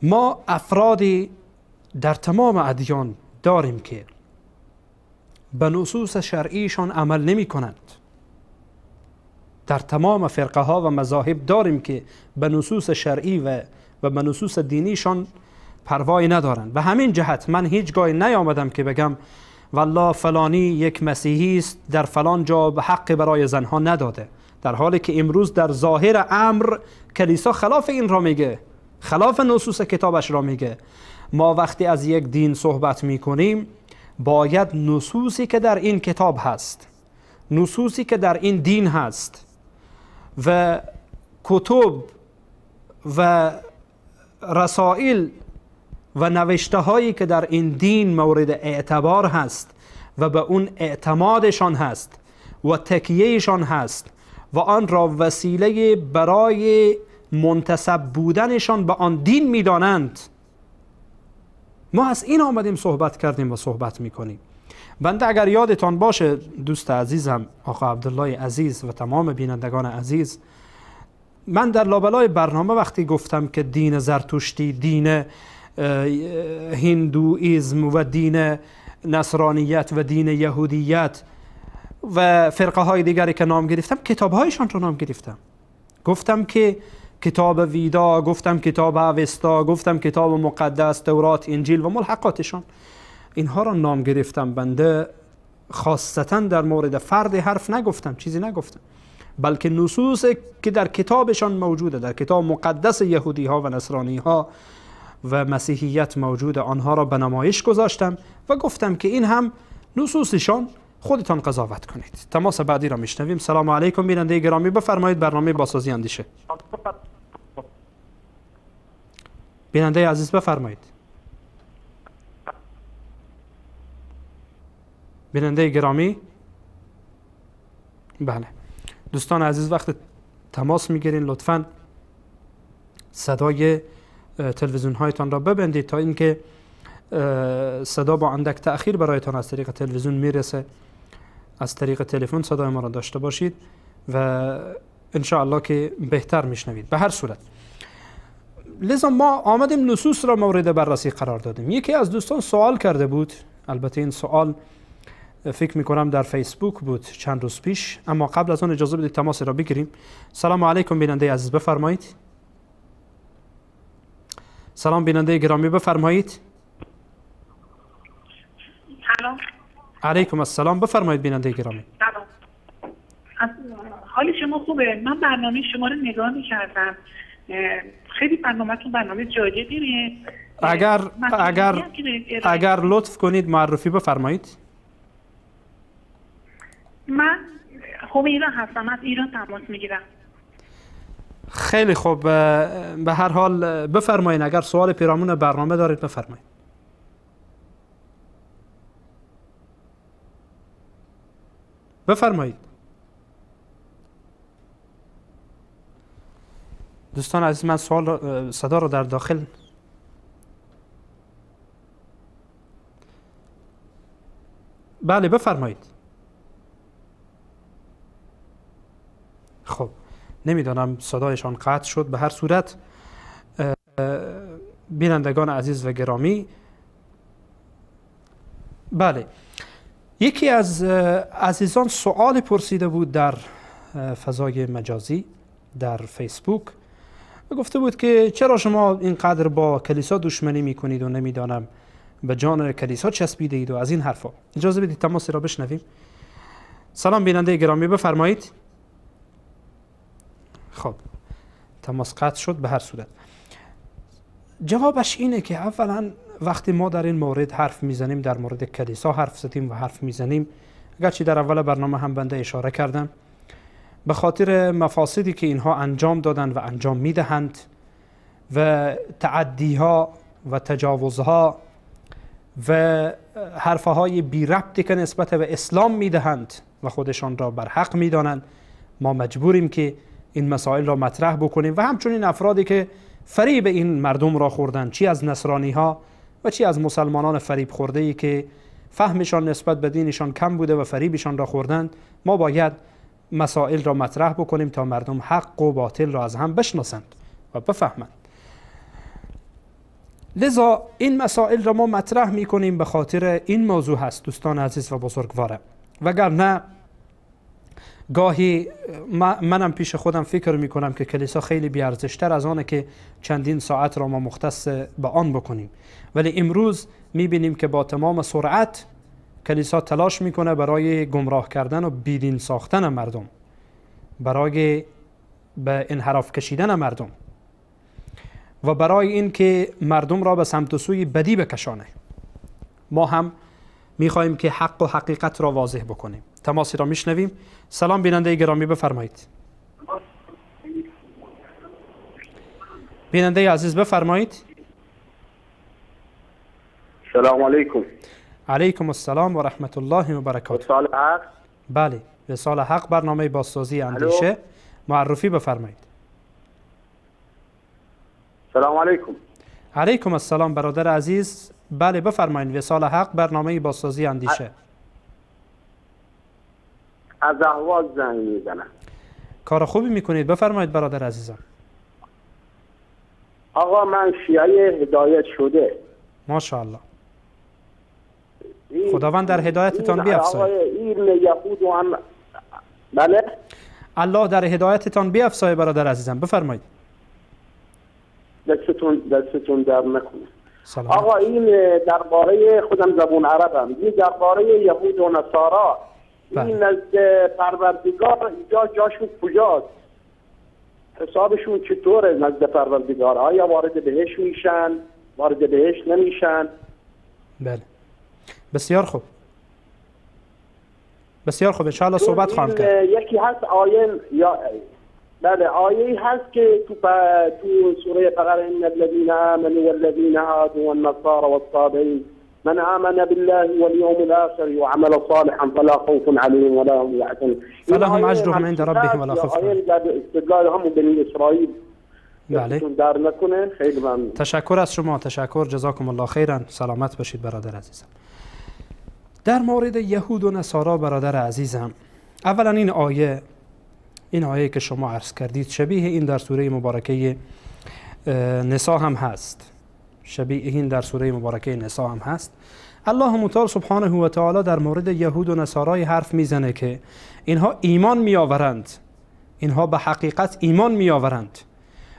ما افرادی در تمام ادیان داریم که به نصوص شرعیشان عمل نمی کنند. در تمام فرقه ها و مذاهب داریم که به نصوص شرعی و به نصوص دینیشان پروایی ندارند. به همین جهت من هیچگاه نیامدم که بگم والله فلانی یک مسیحی است، در فلان جا به حق برای زنها نداده، در حالی که امروز در ظاهر امر کلیسا خلاف این را میگه، خلاف نصوص کتابش را میگه. ما وقتی از یک دین صحبت میکنیم، باید نصوصی که در این کتاب هست، نصوصی که در این دین هست و کتب و رسائل و نوشته هایی که در این دین مورد اعتبار هست و به اون اعتمادشان هست و تکیهشان هست و آن را وسیله برای منتسب بودنشان به آن دین میدانند. ما از این آمدیم صحبت کردیم و صحبت میکنیم. بنده اگر یادتان باشه دوست عزیزم آقا عبدالله عزیز و تمام بینندگان عزیز، من در لابلای برنامه وقتی گفتم که دین زرتشتی، دین هندوئیزم و دین نصرانیت و دین یهودیت و فرقه های دیگری که نام گرفتم، کتابهایشان رو نام گرفتم. گفتم که کتاب ویدا، گفتم کتاب اوستا، گفتم کتاب مقدس، تورات، انجیل و ملحقاتشان، اینها را نام گرفتم. بنده خاصتا در مورد فرد حرف نگفتم، چیزی نگفتم، بلکه نصوص که در کتابشان موجوده، در کتاب مقدس یهودی ها و نصرانی ها و مسیحیت موجوده، آنها را به نمایش گذاشتم و گفتم که این هم نصوصشان، خودتان قضاوت کنید. تماس بعدی را میشنویم. سلام علیکم بیننده گرامی، بفرمایید برنامه بازسازی اندیشه. بیننده عزیز بفرمایید. بیننده گرامی، بله دوستان عزیز وقت تماس میگیرین لطفاً صدای تلویزیون هایتان را ببندید تا اینکه صدا با اندک تأخیر برایتان از طریق تلویزیون میرسه. از طریق تلفن صدای ما را داشته باشید و انشاءالله که بهتر میشنوید. به هر صورت لذا ما آمدیم نصوص را مورد بررسی قرار دادیم. یکی از دوستان سوال کرده بود، البته این سوال فکر میکنم در فیسبوک بود چند روز پیش، اما قبل از آن اجازه بدید تماس را بگیریم. سلام علیکم بیننده عزیز، بفرمایید. سلام بیننده گرامی، بفرمایید. سلام علیکم السلام، بفرمایید بیننده گرامی. سلام، حال شما خوبه؟ من برنامه شما رو نگاه میکردم، خیلی برنامه‌تون برنامه جالبیه. اگر لطف کنید معرفی بفرمایید. من همیرا هستم، از ایران تماس میگیرم. خیلی خوب، به هر حال بفرمایید اگر سوال پیرامون برنامه دارید بفرمایید. بفرمایید. دوستان عزیز من سوال صدا رو در داخل بله بفرمایید. خب نمیدانم صدایشان قطع شد. به هر صورت بینندگان عزیز و گرامی، بله یکی از عزیزان سوال پرسیده بود در فضای مجازی در فیسبوک و گفته بود که چرا شما اینقدر با کلیسا دشمنی میکنید و نمیدانم به جان کلیسا چسبیده اید و از این حرفا. اجازه بدید تماس را بشنویم. سلام بیننده گرامی، بفرمایید. خب تماس قطع شد. به هر صورت جوابش اینه که اولا وقتی ما در این مورد حرف میزنیم، در مورد کلیسا حرف زدیم و حرف میزنیم، اگرچه در اول برنامه هم بنده اشاره کردم، به خاطر مفاسدی که اینها انجام دادن و انجام میدهند و تعدیها و تجاوزها و حرفهای بی ربطی که نسبت به اسلام میدهند و خودشان را بر حق میدانند، ما مجبوریم که این مسائل را مطرح بکنیم. و همچنین افرادی که فریب این مردم را خوردند، چی از نصرانی ها و چی از مسلمانان فریب خورده ای که فهمشان نسبت به دینشان کم بوده و فریبشان را خوردند، ما باید مسائل را مطرح بکنیم تا مردم حق و باطل را از هم بشناسند و بفهمند. لذا این مسائل را ما مطرح میکنیم به خاطر این موضوع هست دوستان عزیز و بزرگواره. وگرنه گاهی منم پیش خودم فکر میکنم که کلیسا خیلی بی‌ارزش‌تر از آنه که چندین ساعت را ما مختص به آن بکنیم، ولی امروز میبینیم که با تمام سرعت کلیسا تلاش میکنه برای گمراه کردن و بیدین ساختن مردم، برای به انحراف کشیدن مردم و برای اینکه مردم را به سمت و سوی بدی بکشانه. ما هم میخواهیم که حق و حقیقت را واضح بکنیم. تماسی را میشنویم. سلام بیننده گرامی، بفرمایید. بیننده عزیز بفرمایید. سلام علیکم. علیکم السلام و رحمت الله و برکاته. وصال حق؟ بله، وصال حق، برنامه بازسازی اندیشه. معرفی بفرمایید. سلام علیکم. علیکم السلام برادر عزیز. بله بفرمایید. وصال حق، برنامه بازسازی اندیشه. از اهواز زنگ میزنم. کار خوبی میکنید، بفرمایید برادر عزیزم. آقا من شیعه هدایت شده. ماشاءالله، خداوند در هدایتتان بیافزاید. بله، الله در هدایتتان بیافزاید برادر عزیزم، بفرمایید. دستتون در نکنه. سلام. آقا این درباره خودم زبون عربم، این درباره یهود و نصارا، این از پروردگار اینجا جاشون کجاست؟ حسابشون چطوره نزد پروردگار؟ آیا وارد بهش میشن؟ وارد بهش نمیشن؟ بله، بسیار خوب، بسیار خوب، انشاءالله صحبت خواهم کرد. یکی هست آیه یا بله آیه هست که تو سوره بقره ان الذين آمنوا والذين هادوا والنصارى والصابئين من آمن بالله واليوم الآخر وعمل صالحا فلا خوف عليهم ولا هم يحزنون فلهم اجرهم عند ربهم ولا خوف عليهم. استدلال هم بنی اسرائیل. بله، در نکنه. خیلی ممنون. تشکر از شما، تشکر، جزاکم الله خیرا. سلامت باشید برادر عزیزم. در مورد یهود و نصارا برادر عزیزم، اولا این آیه که شما عرض کردید شبیه این در سوره مبارکه نساء هم هست، شبیه این در سوره مبارکه نساء هم هست. الله متعال سبحانه و تعالی در مورد یهود و نصارای حرف میزنه که اینها ایمان میآورند، اینها به حقیقت ایمان میآورند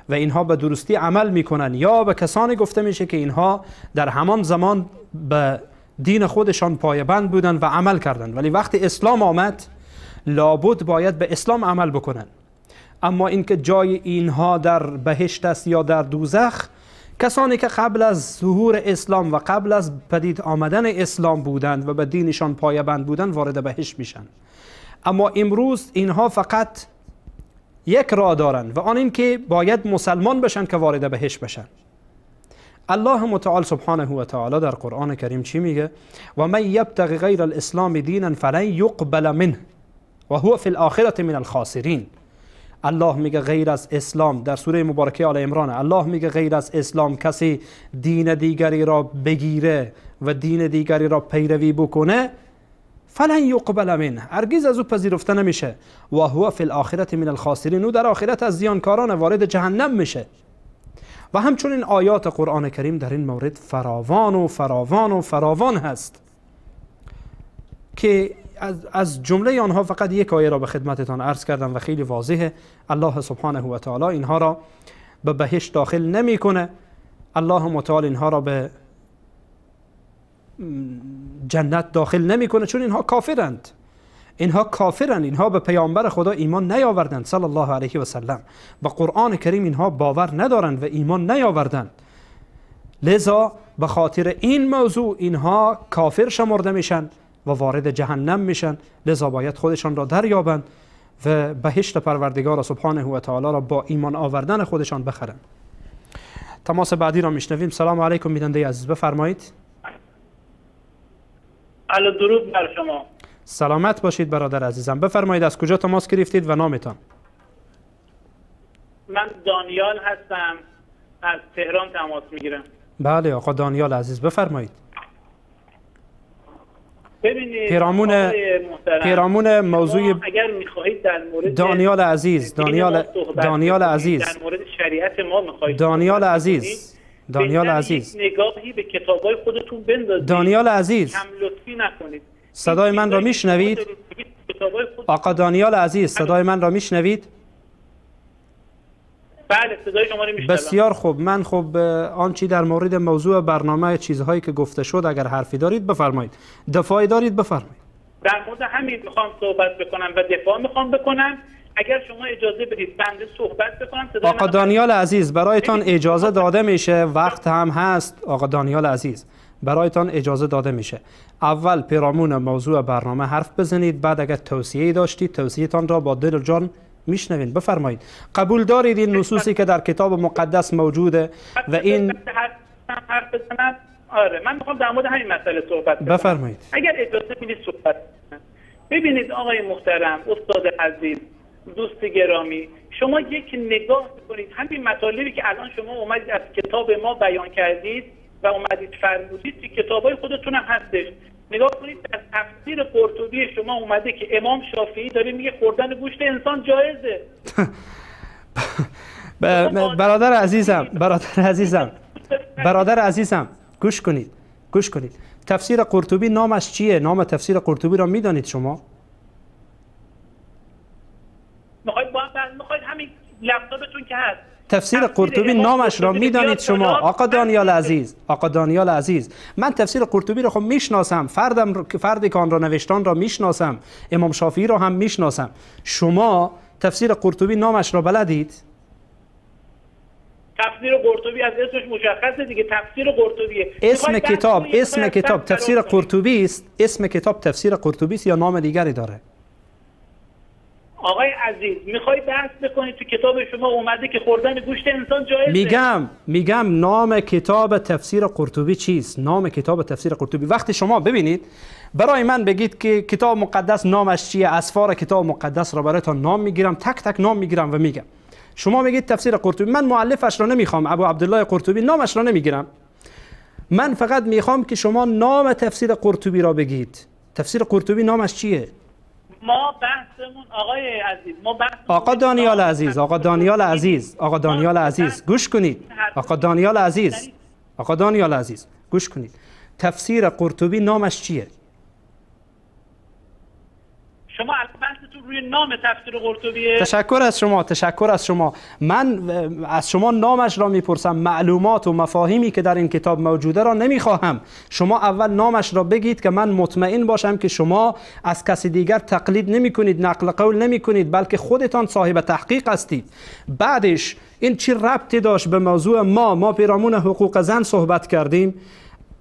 و اینها به درستی عمل میکنند، یا به کسانی گفته میشه که اینها در همان زمان به دین خودشان پایبند بودند و عمل کردند، ولی وقتی اسلام آمد لابد باید به اسلام عمل بکنند. اما اینکه جای اینها در بهشت است یا در دوزخ، کسانی که قبل از ظهور اسلام و قبل از پدید آمدن اسلام بودند و به دینشان پایبند بودند وارد بهشت میشن. اما امروز اینها فقط یک راه دارند و آن این که باید مسلمان بشن که وارد بهشت بشن. الله متعال سبحانه و تعالی در قرآن کریم چی میگه؟ و من یبتغی غیر الاسلام دینا فلن یقبل منه و هو فی الاخرة من الخاسرین. الله میگه غیر از اسلام، در سوره مبارکه آل عمران الله میگه غیر از اسلام کسی دین دیگری را بگیره و دین دیگری را پیروی بکنه فلن یقبل منه، هرگز از او پذیرفته نمیشه، و هو فی الاخرة من الخاسرین، او در آخرت از زیانکاران وارد جهنم میشه. و همچنین آیات قرآن کریم در این مورد فراوان و فراوان و فراوان هست که از جمله آنها فقط یک آیه را به خدمتتان عرض کردم و خیلی واضحه. الله سبحانه و تعالی اینها را به بهشت داخل نمیکنه، الله متعال اینها را به جنت داخل نمیکنه، چون اینها کافرند، اینها کافرند، اینها به پیامبر خدا ایمان نیاوردند صلی الله علیه و سلم، به قرآن کریم اینها باور ندارند و ایمان نیاوردند، لذا به خاطر این موضوع اینها کافر شمرده میشن و وارد جهنم میشن. لذا باید خودشان را دریابند و بهشت پروردگار سبحانه و تعالی را با ایمان آوردن خودشان بخرند. تماس بعدی را میشنویم. سلام علیکم بیننده عزیز، بفرمایید. الو، درود بر شما. سلامت باشید برادر عزیزم، بفرمایید از کجا تماس گرفتید و نامتان؟ من دانیال هستم، از تهران تماس میگیرم. بله آقا دانیال عزیز، بفرمایید. ببینید پیرامون موضوع، اگر میخواهید در مورد دانیال عزیز، دانیال عزیز، در مورد شریعت ما میخواهید، دانیال عزیز، دانیال عزیز، نگاهی به کتابای خودتون بندازید. دانیال عزیز، کم لطفی نکنید. صدای من را میشنوید؟ آقا دانیال عزیز، صدای من را میشنوید؟ بله صدای شما رو میشنوم. بسیار خوب. من خب آنچه در مورد موضوع برنامه، چیزهایی که گفته شد، اگر حرفی دارید بفرمایید، دفاعی دارید بفرمایید. در مورد همین میخوام صحبت بکنم و دفاع میخوام بکنم. اگر شما اجازه بدید بنده صحبت بکنم. آقا دانیال عزیز، برایتان اجازه داده میشه، وقت هم هست. آقا دانیال عزیز، برایتان اجازه داده میشه. اول پیرامون موضوع برنامه حرف بزنید، بعد اگر توصیه‌ای داشتید توصیه‌تان را با دل و جان میشنوین. بفرمایید. قبول دارید این نصوصی که در کتاب مقدس موجوده و این حرف بزنم؟ آره، من میخوام در مورد همین مسئله صحبت کنم. بفرمایید. اگر اجازه میدید صحبت کنم. ببینید آقای محترم، استاد عزیز، دوست گرامی، شما یک نگاه بکنید همین مطالبی که الان شما اومدید از کتاب ما بیان کردید و اومدید فرمودید که کتابای خودتون هم هستش. نگاه کنید در تفسیر قرطبی شما اومده که امام شافعی داره میگه خوردن گوشت انسان جایزه. برادر عزیزم، برادر عزیزم، گوش کنید، گوش کنید. تفسیر قرطبی نامش چیه؟ نام تفسیر قرطبی را میدانید شما؟ میخواید همین لپتاپتون که هست تفسیر قرطبی نامش را میدانید شما آقا دانیال عزیز؟ آقا دانیال عزیز، من تفسیر قرطبی را خب میشناسم، فردی که آن را نوشتان را میشناسم، امام شافعی را هم میشناسم. شما تفسیر قرطبی نامش را بلدید؟ تفسیر قرطبی از اسمش مشخصه دیگه، تفسیر قرطبیه. اسم کتاب تفسیر قرطبی است. اسم کتاب تفسیر قرطبی است یا نام دیگری داره؟ آقای عزیز، میخوای بحث بکنی تو کتاب شما اومده که خوردن گوشت انسان جایزه. میگم نام کتاب تفسیر قرطبی چیست؟ نام کتاب تفسیر قرطبی. وقتی شما ببینید برای من بگید که کتاب مقدس نامش چیه، اسفار کتاب مقدس را برایتان نام میگیرم، تک تک نام میگیرم و میگم. شما میگید تفسیر قرطبی، من مؤلفش را نمیخوام، ابو عبدالله قرطبی نامش را نمیگیرم، من فقط میخوام که شما نام تفسیر قرطبی را بگید. تفسیر قرطبی نامش چیه؟ ما بحثمون آقای عزیز، ما بحثمون آقا دانیال عزیز، آقا دانیال عزیز، آقا دانیال عزیز گوش کنید. آقا دانیال عزیز، آقا دانیال عزیز گوش کنید. تفسیر قرطبی نامش چیه؟ شما بحثتون روی نام تفسیر قرطبیه. تشکر از شما، تشکر از شما. من از شما نامش را میپرسم، معلومات و مفاهیمی که در این کتاب موجوده را نمیخواهم. شما اول نامش را بگید که من مطمئن باشم که شما از کسی دیگر تقلید نمی کنید، نقل قول نمی کنید، بلکه خودتان صاحب تحقیق هستید. بعدش این چی ربطی داشت به موضوع ما؟ ما پیرامون حقوق زن صحبت کردیم.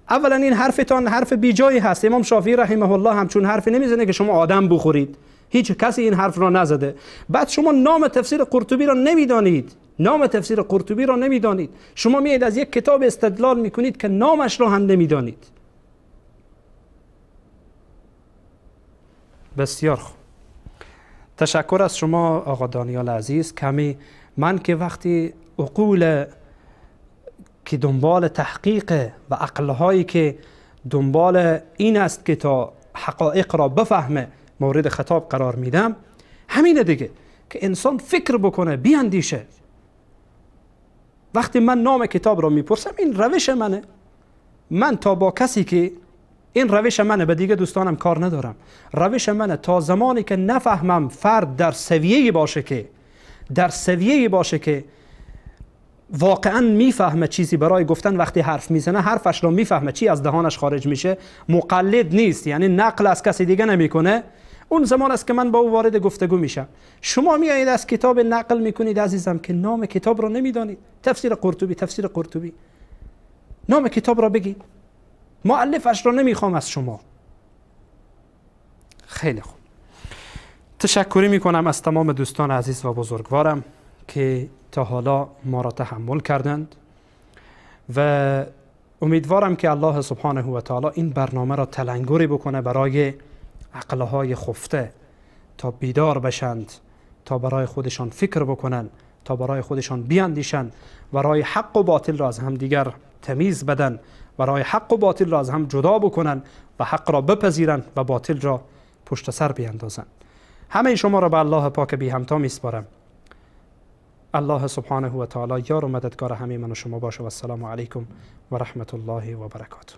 اولا این حرفتان حرف بیجایی هست. امام شافعی رحمه الله همچون حرفی نمیزنه که شما آدم بخورید، هیچ کسی این حرف را نزده. بعد شما نام تفسیر قرطبی را نمیدانید، نام تفسیر قرطبی را نمیدانید. شما میاید از یک کتاب استدلال میکنید که نامش را هم نمیدانید. بسیار خوب، تشکر از شما آقا دانیال عزیز. کمی من که وقتی عقول که دنبال تحقیق و عقلهایی که دنبال این است که تا حقایق را بفهمه مورد خطاب قرار میدم، همینه دیگه که انسان فکر بکنه، بیاندیشه. وقتی من نام کتاب را میپرسم، این روش منه. من تا با کسی که این روش منه، به دیگه دوستانم کار ندارم. روش منه تا زمانی که نفهمم فرد در سویه‌ای باشه که در سویه‌ای باشه که واقعا میفهمه چیزی برای گفتن، وقتی حرف میزنه حرفش رو میفهمه، چی از دهانش خارج میشه، مقلد نیست، یعنی نقل از کسی دیگه نمیکنه، اون زمان است که من با او وارد گفتگو میشم. شما میایید از کتاب نقل میکنید عزیزم که نام کتاب رو نمیدانید. تفسیر قرطبی، تفسیر قرطبی، نام کتاب را بگید، مؤلفش رو نمیخوام از شما. خیلی خوب، تشکری میکنم از تمام دوستان عزیز و بزرگوارم که تا حالا ما را تحمل کردند و امیدوارم که الله سبحانه و تعالی این برنامه را تلنگری بکنه برای عقلهای خفته تا بیدار بشند، تا برای خودشان فکر بکنند، تا برای خودشان بیاندیشند، برای حق و باطل را از هم دیگر تمیز بدن، برای حق و باطل را از هم جدا بکنند و حق را بپذیرند و باطل را پشت سر بیاندازند. همه شما را به الله پاک بی همتا میسپارم. الله سبحانه و تعالی یار و مددگار همه من و شما باشه. و السلام علیکم و رحمت الله و برکاته.